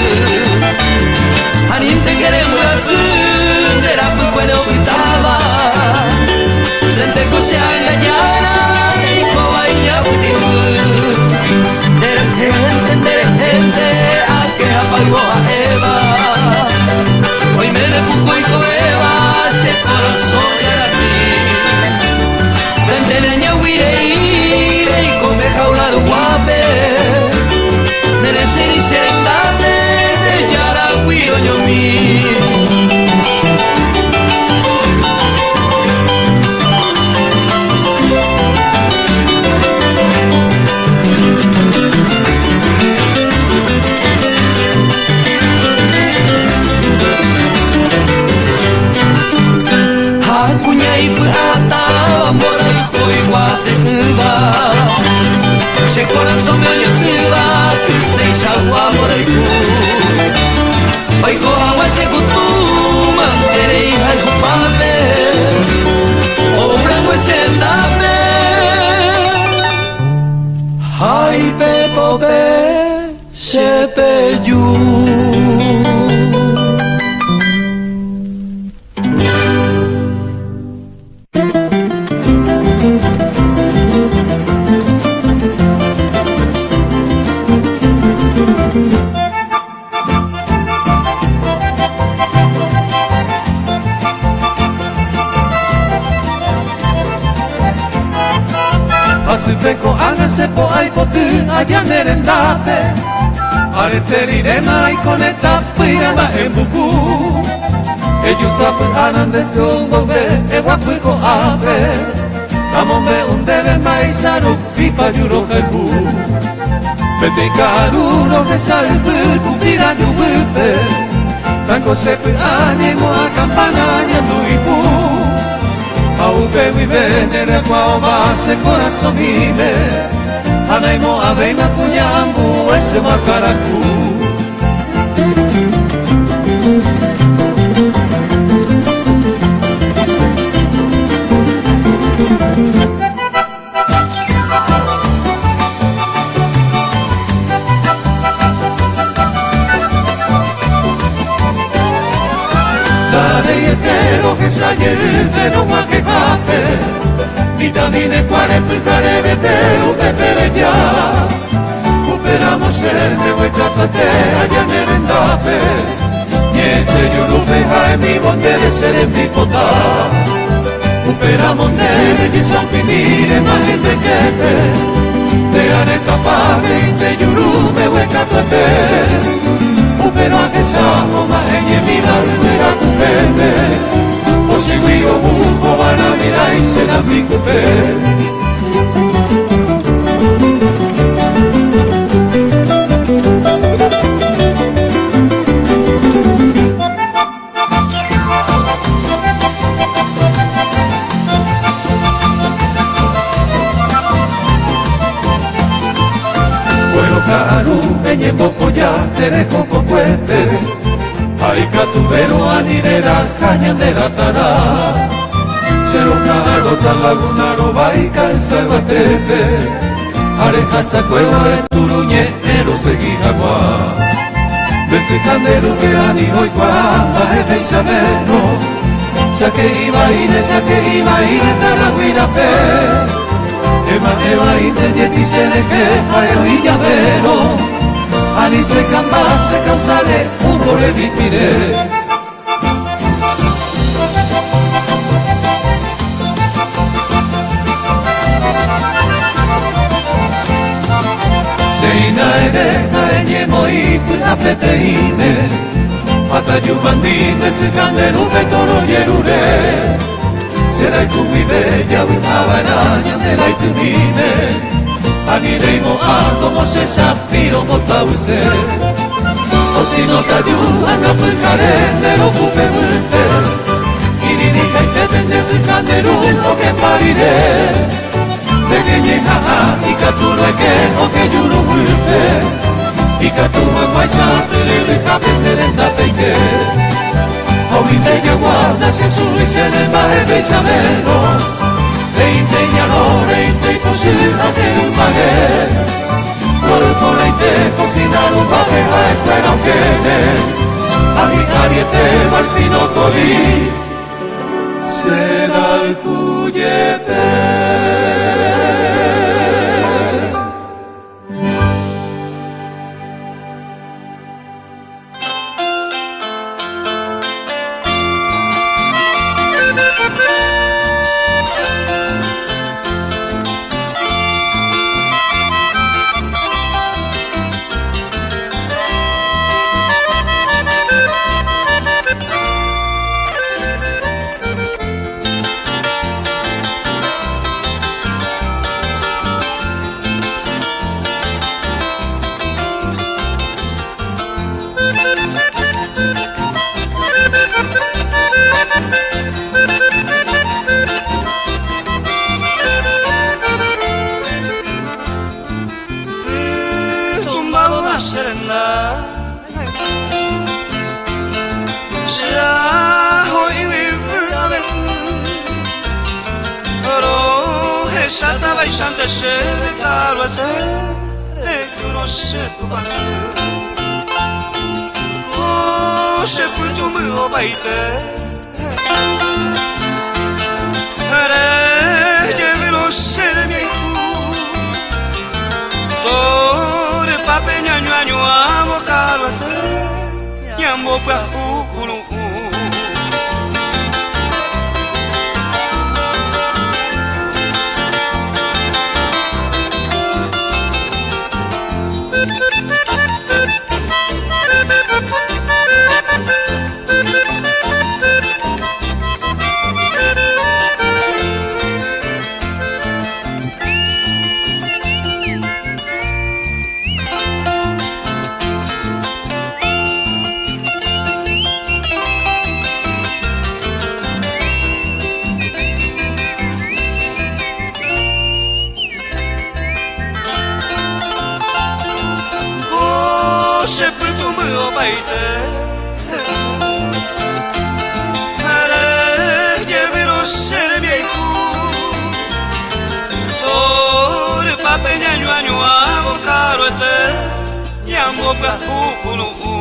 Anínte rembyasy nde rapykuere opytáva Ndénteko che ánga jára reikóva iñapytĩmby Nderehénte nderehénte ake apayvo ha'éva Oiméne puku oikovéva che korasõ jarami Ndénte neñagui rei reikove jaula ruguápe Neresẽri che rendápe nde járagui roñomi. Upéva mborayhu oikuaase'ỹva Che korasõme oñotỹva kyseichagua mborayhu Oiko hag̃ua che kutu manterei hayhupápe Ourangue che hendápe Ha ipepove che peju. Hasýpe ko'ág̃a che po'a ipoty aja ne rendápe, arete riréma aikone tapýire mba'e mbuku. Eju sapy'a nande sumbope eguapy ko'ápe, tamombe'u ndéve mba'éicha rupípa ju rohayhu. Peteĩ ka'aru rohecha ypy ku pira juvýpe, tanko che py'a ñaimo'ã kampána añandu ipu. Ha upe guive ne ryakuã ova che korasõmíme, ha naimo'ãvéima kuña ambue che makaraku. Ndareiete rohecha jey rerog̃uahẽhápe, mitãmi ne kuare pyharevete upépe reja. Upéramo che mbeguekatuete aja ne rendápe, ñe'ẽ che jurúpe ha'emívo ndéve che rembipota. Upéramo nde rejesaupimi rema'ẽ nde képe, nde aretapa he'i nde juru mbeguekatuete. Upérõ ahecha oma'ẽ ñemíva yvyra kupépe, pochýgui ovu hovaramirãi che nambi kupe. Ko'ẽrõ ka'aru eñembopoja tereho kokuépe, ha ikatuvérõ ani reraha ñande ratarã. Che roka'arõta laguna rovái ka'ysa yvatépe, ha rehasakuévo eturu ñe'ẽ rosegi hag̃ua. Nde sy ha nde rúpe ani oikuaa mba'eveichavérõ, cháke ivaíne, cháke ivaíne Taragui rape. Ema'ẽ vaínte jepi che rehe ha'e oĩ javérõ, ani che kamba che káusare umbo revipire. Néina ere ha eñemoĩ py'a peteĩme, ha tajumandi nde sy ha nde rúpe torojerure. Che rayhu guive javy'a va'erã ñande raitymíme, ani reimo'ã como che chapiro mbotavyse. O si no taju ág̃a pyhare nde rokupe guýpe, kirirĩhaitépe nde sy ha nde ru okepa rire. Regeñeha'ã ikatu roeke oke juru guýpe, ikatu hag̃uáicha tyryryhápe nde rendapeike. Ha umi nde jagua ndachesu'úi chéve mba'eveichavérõ, reínte iñarõ, reínte ipochy ha jeýmare. Ro'y porãite kosina ruguápe ha'ekuéra okẽme, ha hi'ariete Barcino Koli che rayhu jepe. Rohecháta vaichánte chéve ka'aruete rejúrõ che Tupãsy. Ko che pytũmby opaite rejevýrõ che rembiayhu. Torypápe ñañoañuãvo ka'aruete ñambopyahu kunu'ũ. Ko che pytũmby opaite rejevýrõ che rembiayhu. Torypápe ñañoañuãvo karuete ñambopyahu kunu'ũ.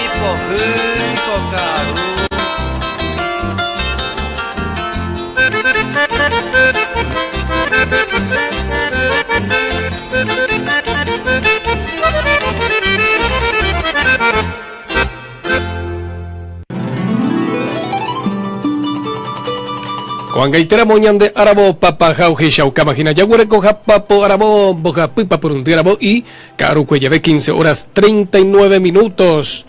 Ipohýi ko ka'aru. Ko'ag̃aitéramo ñande aravo papaha ohechaukáma hína jaguerekoha papo aravo mbohapy papyrundy aravo y ka'arukue jave 15 horas 39 minutos.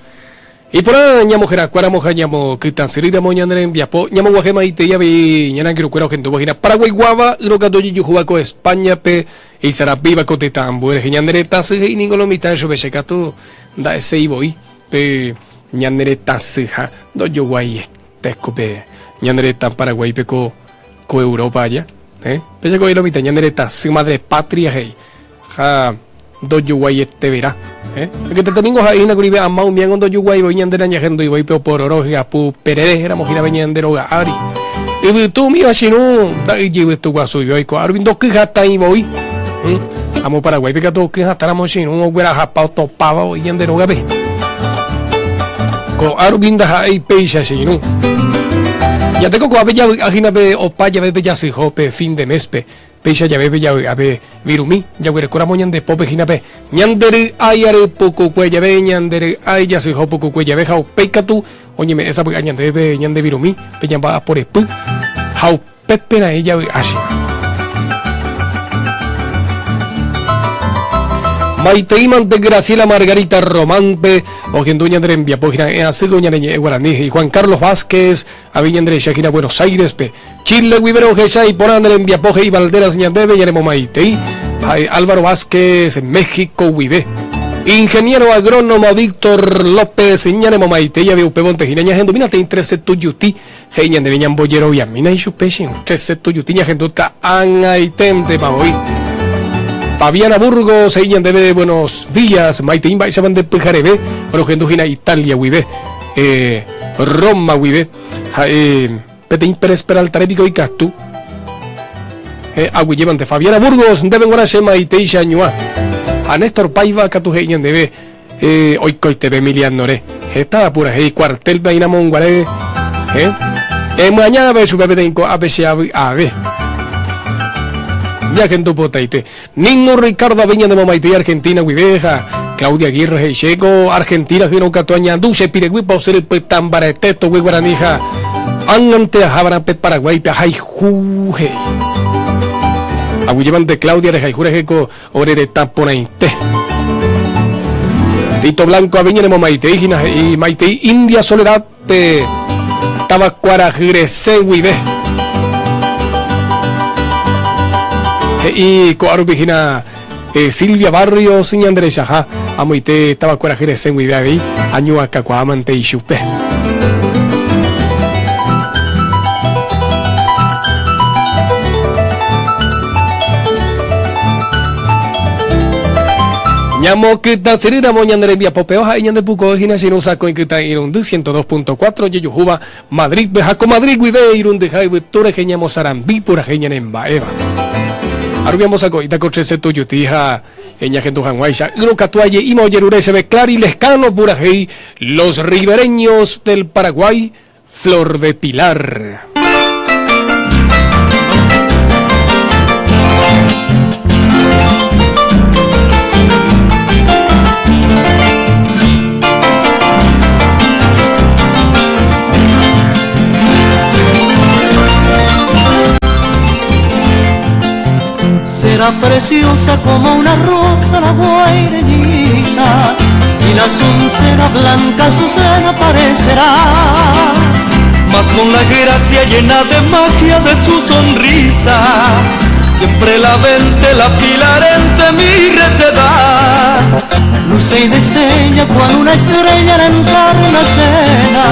Iporã ñamoherakuãramo ha ñamokytãsyrýramo ñane rembiapo, ñamoguahẽ maitei avei ñane angirũkuéra ohendúva hína Paraguaiguáva yrõkatu ojejuhúva ko España-pe isarapíva ko tetã ambue rehe. Ñane retã sy he'i ningo lo mitã chupe che katu nda'eséi voi pe ñane retã syha ndojoguaiete ko pe ñane retã Paraguáipe ko ko Europa aja. Eh? Péicha ko lo mitã ñane retã sy madre patria he'i. Ha ndojoguaiete vera. Eh? Heketete ningo ha'e hína kuri pe ama umíango ndojoguái voi ñande nañahendúi voi pe opororo hyapu perere ramo hína pe ñande róga ári. Yvytu umíva che irũ nda'yjyvytu guasúive oiko árupi ndoky hatãi voi. ¿Mm? Amo Paraguáipe katu oky hatãramo che irũ oguerahapa otopáva voi ñande rógape. Ko árupi ndaha'éi péicha che irũ. Ñande ko ko'ápe javy'a hína pe opa jave pe jasyho pe fin de mes-pe. Péicha jave pe javy'a pe virumi, jaguerekóramo ñande pópe hína pe ñande ry'ái ary pukukue jave, ñande ry'ái jasyho pukukue jave ha upéi katu oñeme'ẽ sapy'a ñandéve pe ñande virumi, pe ñamba'apo repy ha upépe raẽ javy'a che. Maiteímante Graciela Margarita Román-pe ohendu ñande rembiapo hína e'asýgo ñane ñe'ẽ guarani, he'i Juan Carlos Vázquez, Avei ñande rehecha hína Buenos Aires-pe. Chile guive rohecha iporã ne rembiapo he'i Valderas ñandéve ñanemomaitei. Ha'e Álvaro Vázquez México guive. Ingeniero agrónomo Víctor López ñanemomaitei avei upévonte hína ñahendumína teĩ trece Tuyutí he'i ñandéve ñambojeroviamína ichupe che irũ. Trece Tuyutí ñahendúta ag̃aiténtema voi. Fabiana Burgos he'i ñandéve buenos días maitei mba'éichapa nde pyhareve rohendu hína Italia guive. Eh, Roma guive ha'e peteĩ Pérez Peraltare piko ikatu eh, aguyjévante Fabiana Burgos ndéve g̃uarã che maiteicha añuã ha Néstor Paiva katu he'i ñandéve eh, oikoiteve Emilianore heta purahéi cuartel-pe aĩramonguare eh, emyañave chupe peteĩ ko'ápe che avy'ave ñahendu potaite Ningo Ricardo Aviña ne momaitei Argentina guive ha Claudia Aguirre he'i chéko Argentina hyrõ katu añandu che pireguýpa osẽ rypyta mbarete toguy guarani ha ág̃ante ahava'erã pe Paraguáipe ahayhu he'i. Aguyjévante Claudia rehayhu rehe ko ore retã porãite. Tito Blanco Aviña ne momaitei hína he'i maitei India Soledad Pe táva kuarahy resẽ guive. He'i ko'a rupi hína Silvia Barrios ñanderechaha amoite táva kuarahy resẽ guive avei añuakakuaámante ichupe. Ñamokytãsyrýramo ñane rembiapópe ha'e ñande pukoe hína che irũ sakõi kytã irundy 102.4 ojejuhúva Madrid-pe ha ko Madrid guive irundyha yvytu rehe ñamosarambi purahéi ñane mba'éva. Arupi ambosako'íta ko trece tujuti ha ñahendu hag̃uáicha ýrõ katu aje'íma ojerure chéve Clary Lezcano purahéi Los Ribereños del Paraguay Flor de Pilar. Será preciosa como una rosa la guaireñita y la azucena blanca azucena parecerá. Mas con la gracia llena de magia de su sonrisa, siempre la vence la pilarense mi receda. Luce y destella cual una estrella la encarnacena,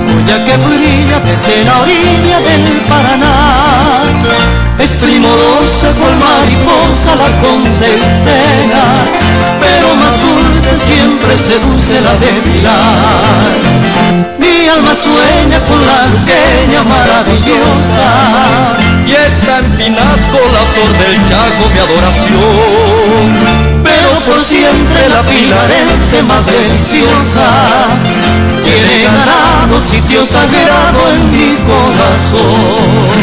joya que brilla desde la orilla del Paraná. Es primorosa cual mariposa la concecena, pero más dulce siempre seduce la de Pilar. Mi alma sueña con la luqueña maravillosa, y está en Pinasco la flor del Chaco mi adoración. Pero por siempre la pilarense más deliciosa tiene ganado sitio sagrado en mi corazón.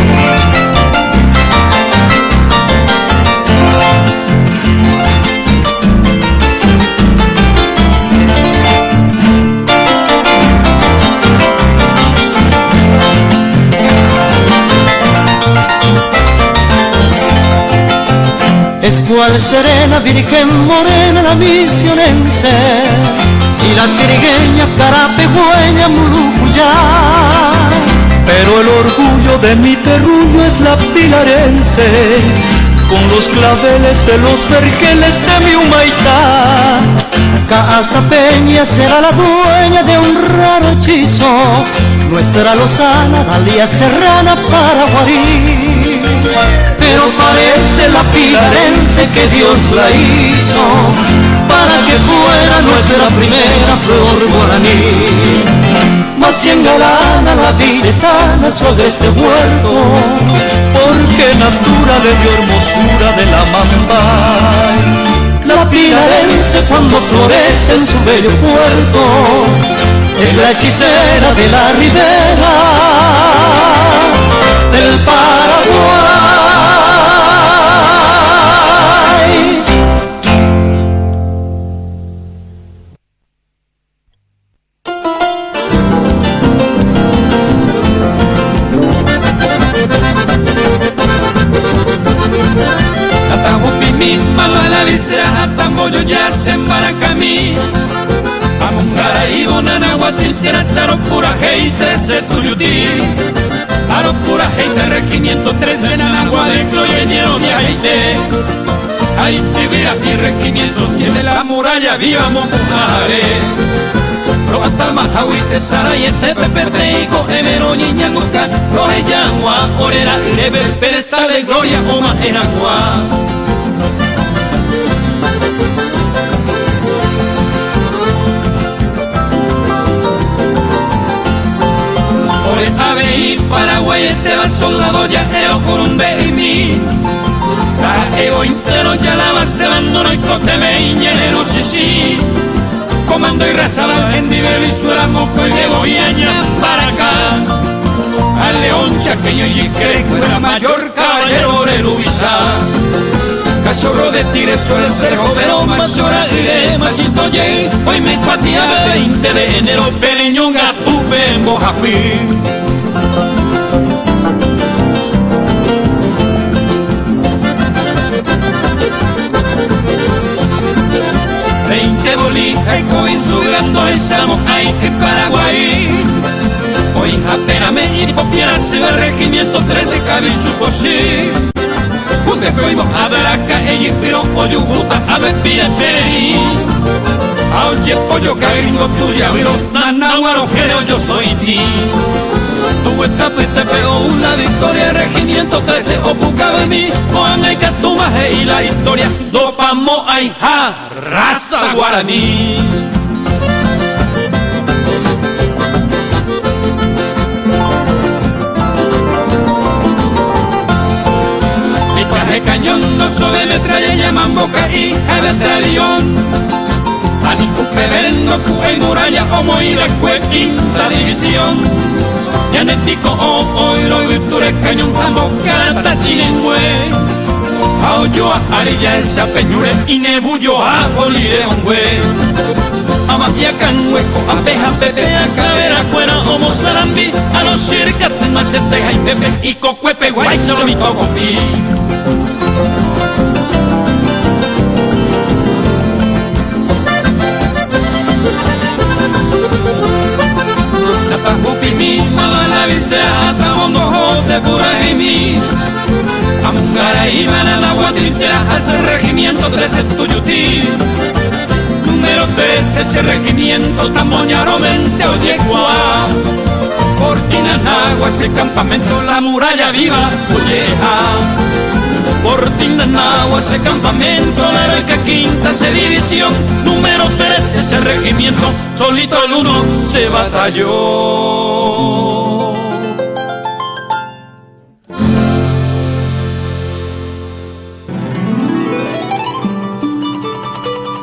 Es cual serena virgen morena la misionense y la trigueña carapegüeña murucuyá. Pero el orgullo de mi terruño es la pilarense, con los claveles de los vergeles de mi humaitá. Casa Peña será la dueña de un raro hechizo, nuestra lozana Dalia Serrana Paraguarí. Pero parece la pilarense que Dios la hizo para que fuera nuestra primera flor guaraní. Mas si engalana la viretana su agreste huerto, porque natura le dio hermosura de la mambay. La pilarense cuando florece en su bello puerto es la hechicera de la ribera del Paraguay. R513 Nanagua de Cloyeñero de Haití. Haití vea R507 la muralla viva Mocujare. Roatama Jahuite Sarayete Pepe Ico Evero Ñiñanguca Roheyangua Orera Irebe Perestale Gloria Oma Eragua. Ore Avei Paraguay este va soldado ya eo corumbe y mi. Eo entero ya la base abandono y coteme y ñero sisi. Comando y raza en diversuela moco y llevo y aña para acá. Al león chaqueño y que la mayor caballero de Luisa. Cachorro de tigre suele ser joven, más hora iré, más ye. Hoy me cuatía 20 de enero, Peleñón, Gatupe, en Bojapí. Veinte bolijas y coin su grando esa hay que Paraguay. Hoy apenas me y copiara se va regimiento 13 cabello posí. Junte coimo abaraka ella pero pollo guta a ver pira perení. A oye pollo que gringo tuya viro nanaguaro creo yo soy ti. Tu esta apytépe ou la victoria Regimiento 13 opukavemi Ko'ág̃a ikatúma he'i la historia Ndopamo'ãiha raza guarani. Ecuaje cañón no sobe metralla llaman boca y avión. Ani upe no muralla o moira cue quinta división. Yanetico o oiro y cañón jambo carata tienen Aoyoa arilla esa peñure inebullo a bolire ongue. Ama y acanhueco apeja pepe a cabera cuera o mozarambi a los circa macete y pepe y cocuepe guay solo mi tocopi. Napajupi mi mala la visea tabondo José pura y mi. Amungaray, la trinchera, hace regimiento 13 Tuyutí. Número 13, ese regimiento, Tamoñaromente Oyecua. Por Tinanagua, ese campamento, la muralla viva, Olleja. Por Tinanagua, ese campamento, la heroica quinta, ese división. Número 13, ese regimiento, solito el uno se batalló.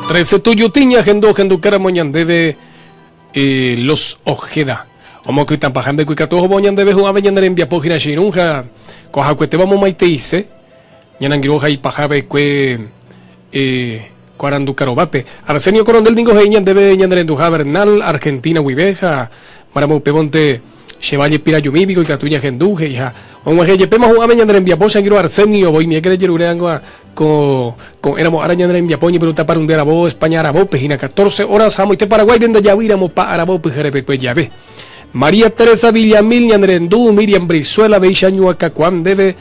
Trece tuyutiña gendo gendo caramoñandeve los Ojeda. Omo que tampajambe cuicatojo boñandeve jugabe ñandere envia pojina shirunja. Coja vamos maiteise. Ñanangiroja y pajabe cue cuaranducarobape. Arsenio Corondel dingo ñandeve ñandere enduja Bernal, Argentina huibeja. Maramo pebonte Chevalle pirayumíbico y catuña genduje hija. Onguaje yepema jugabe ñandere envia pocha Arsenio voy mi que yerureango con éramos ahora ñandere envia poñi pero tapar un de Arabó España Arabó pejina 14 horas jamo y te Paraguay viendo ya viramos pa Arabó pejerepe pues ya ve. María Teresa Villamil ñandrendú Miriam Brizuela Beisha Ñuacacuán debe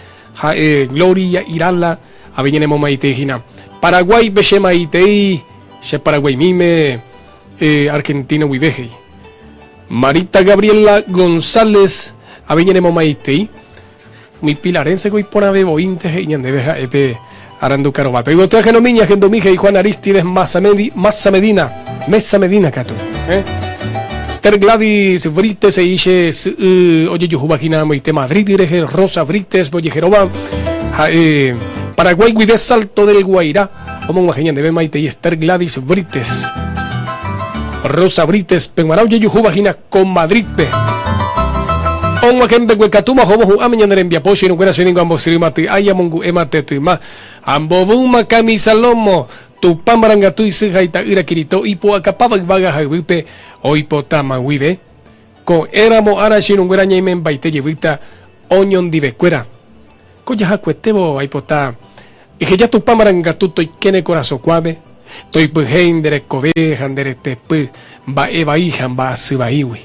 Gloria Irala Aviñenemo Maitejina Paraguay Beche Maitei Che Paraguay Mime Argentina Huiveje Marita Gabriela González Aviñenemo Maitei mi pilarense coi por bebo inte ñandeveja epe Arandu Caroba. Pero te ajeno miña gendo mije y Juan Aristides Massa Medina Mesa Medina cato Esther Gladys Brites e ixe oye yuju moite Madrid ireje Rosa Brites Bollejeroba Paraguay Guide Salto del Guairá como un de maite y Esther Gladys Brites Rosa Brites Penmarau yuju vagina con Madrid pe Onwa kembe huecatuma hobo hu amenyanere envia poche no kuera siningo ambo sirimati ayamungu emate tuima ambo vuma camisa lomo tupambarangatu y ita ira kirito ipo acapaba vaga jawipe oipo tama wibe con éramo ara shinunguera ñaimen baite yevita oñon divecuera koya jacuetebo aipota y que ya tupambarangatu toi kene corazón cuave toi pujeindere cobeja andere tepu ba eva hija ba sibaiwi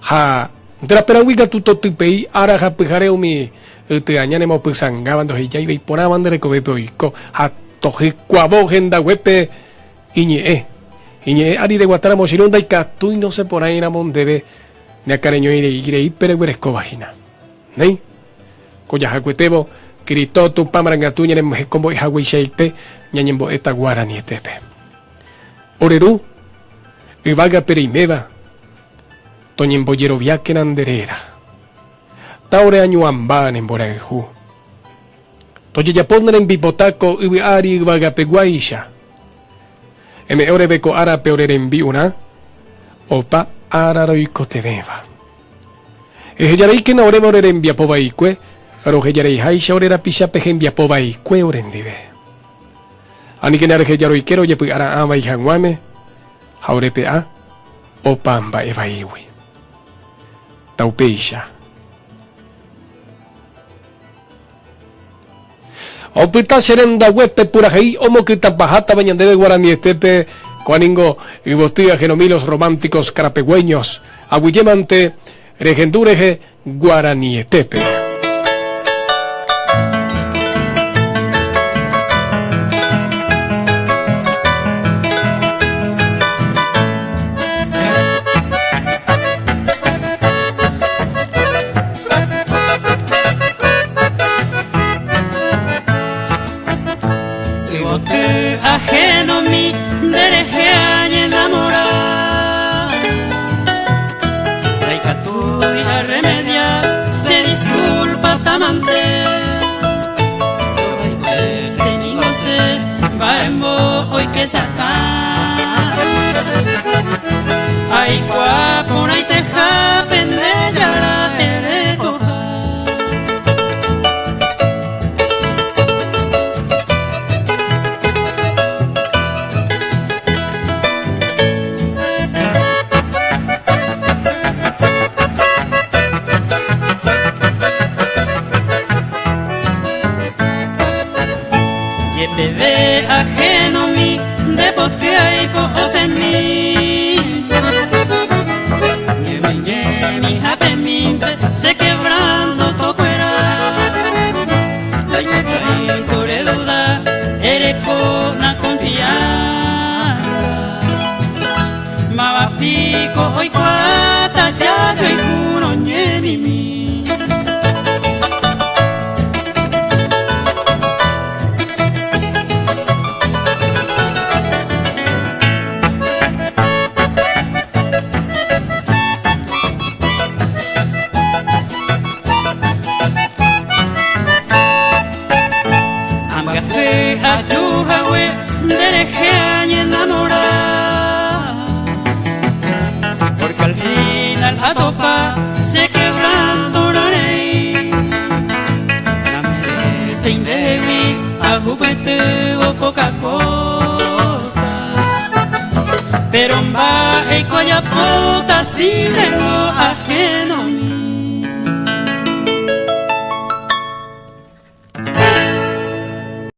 ha Draperawika tutotupei ara japujare umi uteañanemo pusangabando hiyaibe iporaban recobepe oiko ha tojikuabo genda wepe iñe iñe ari de guataramo shirunda y katui no se por ahí ramón debe ne acareño ire ire ipere hueresco vagina nei koya jacuetebo kirito tu pamarangatu ñanem como hawishate ñañembo esta guarani etepe oreru ivaga perimeva toñemboyeroviake nanderera taure añuamba nemboraeju toyeyapónere mbipotako yvy ári yvagapeguáicha eme oreveko árape orerembi'urã opa ára roikotevẽva ehejareíkena oréva orerembiapovaikue rohejareiháicha orerapichápe hembiapovaikue orendive aníkena rehejaroike rojepy'ara'ãvai hag̃uáme ha orepe'a opa mba'evaígui Taupéicha. Opyta cherendaguépe purahéi omokytapahátava ñandéve guaranietépe koaningo yvoty ajenomilos románticos carapegüeños aguyémante rehendúrehe guaranietépe. que se acá. Ay, por ahí te pende ya la Bebé ajeno mi de potea y po mi. Mi jape mi se quebrando tocuera. La y duda eres con la confianza. Mabapico hoy cuata ya yo y curo ñe mi. Enamorar. Porque al final a topa se quebrando la ley. La merece indebi a juguete o poca cosa. Pero va y coya pota si tengo ajeno.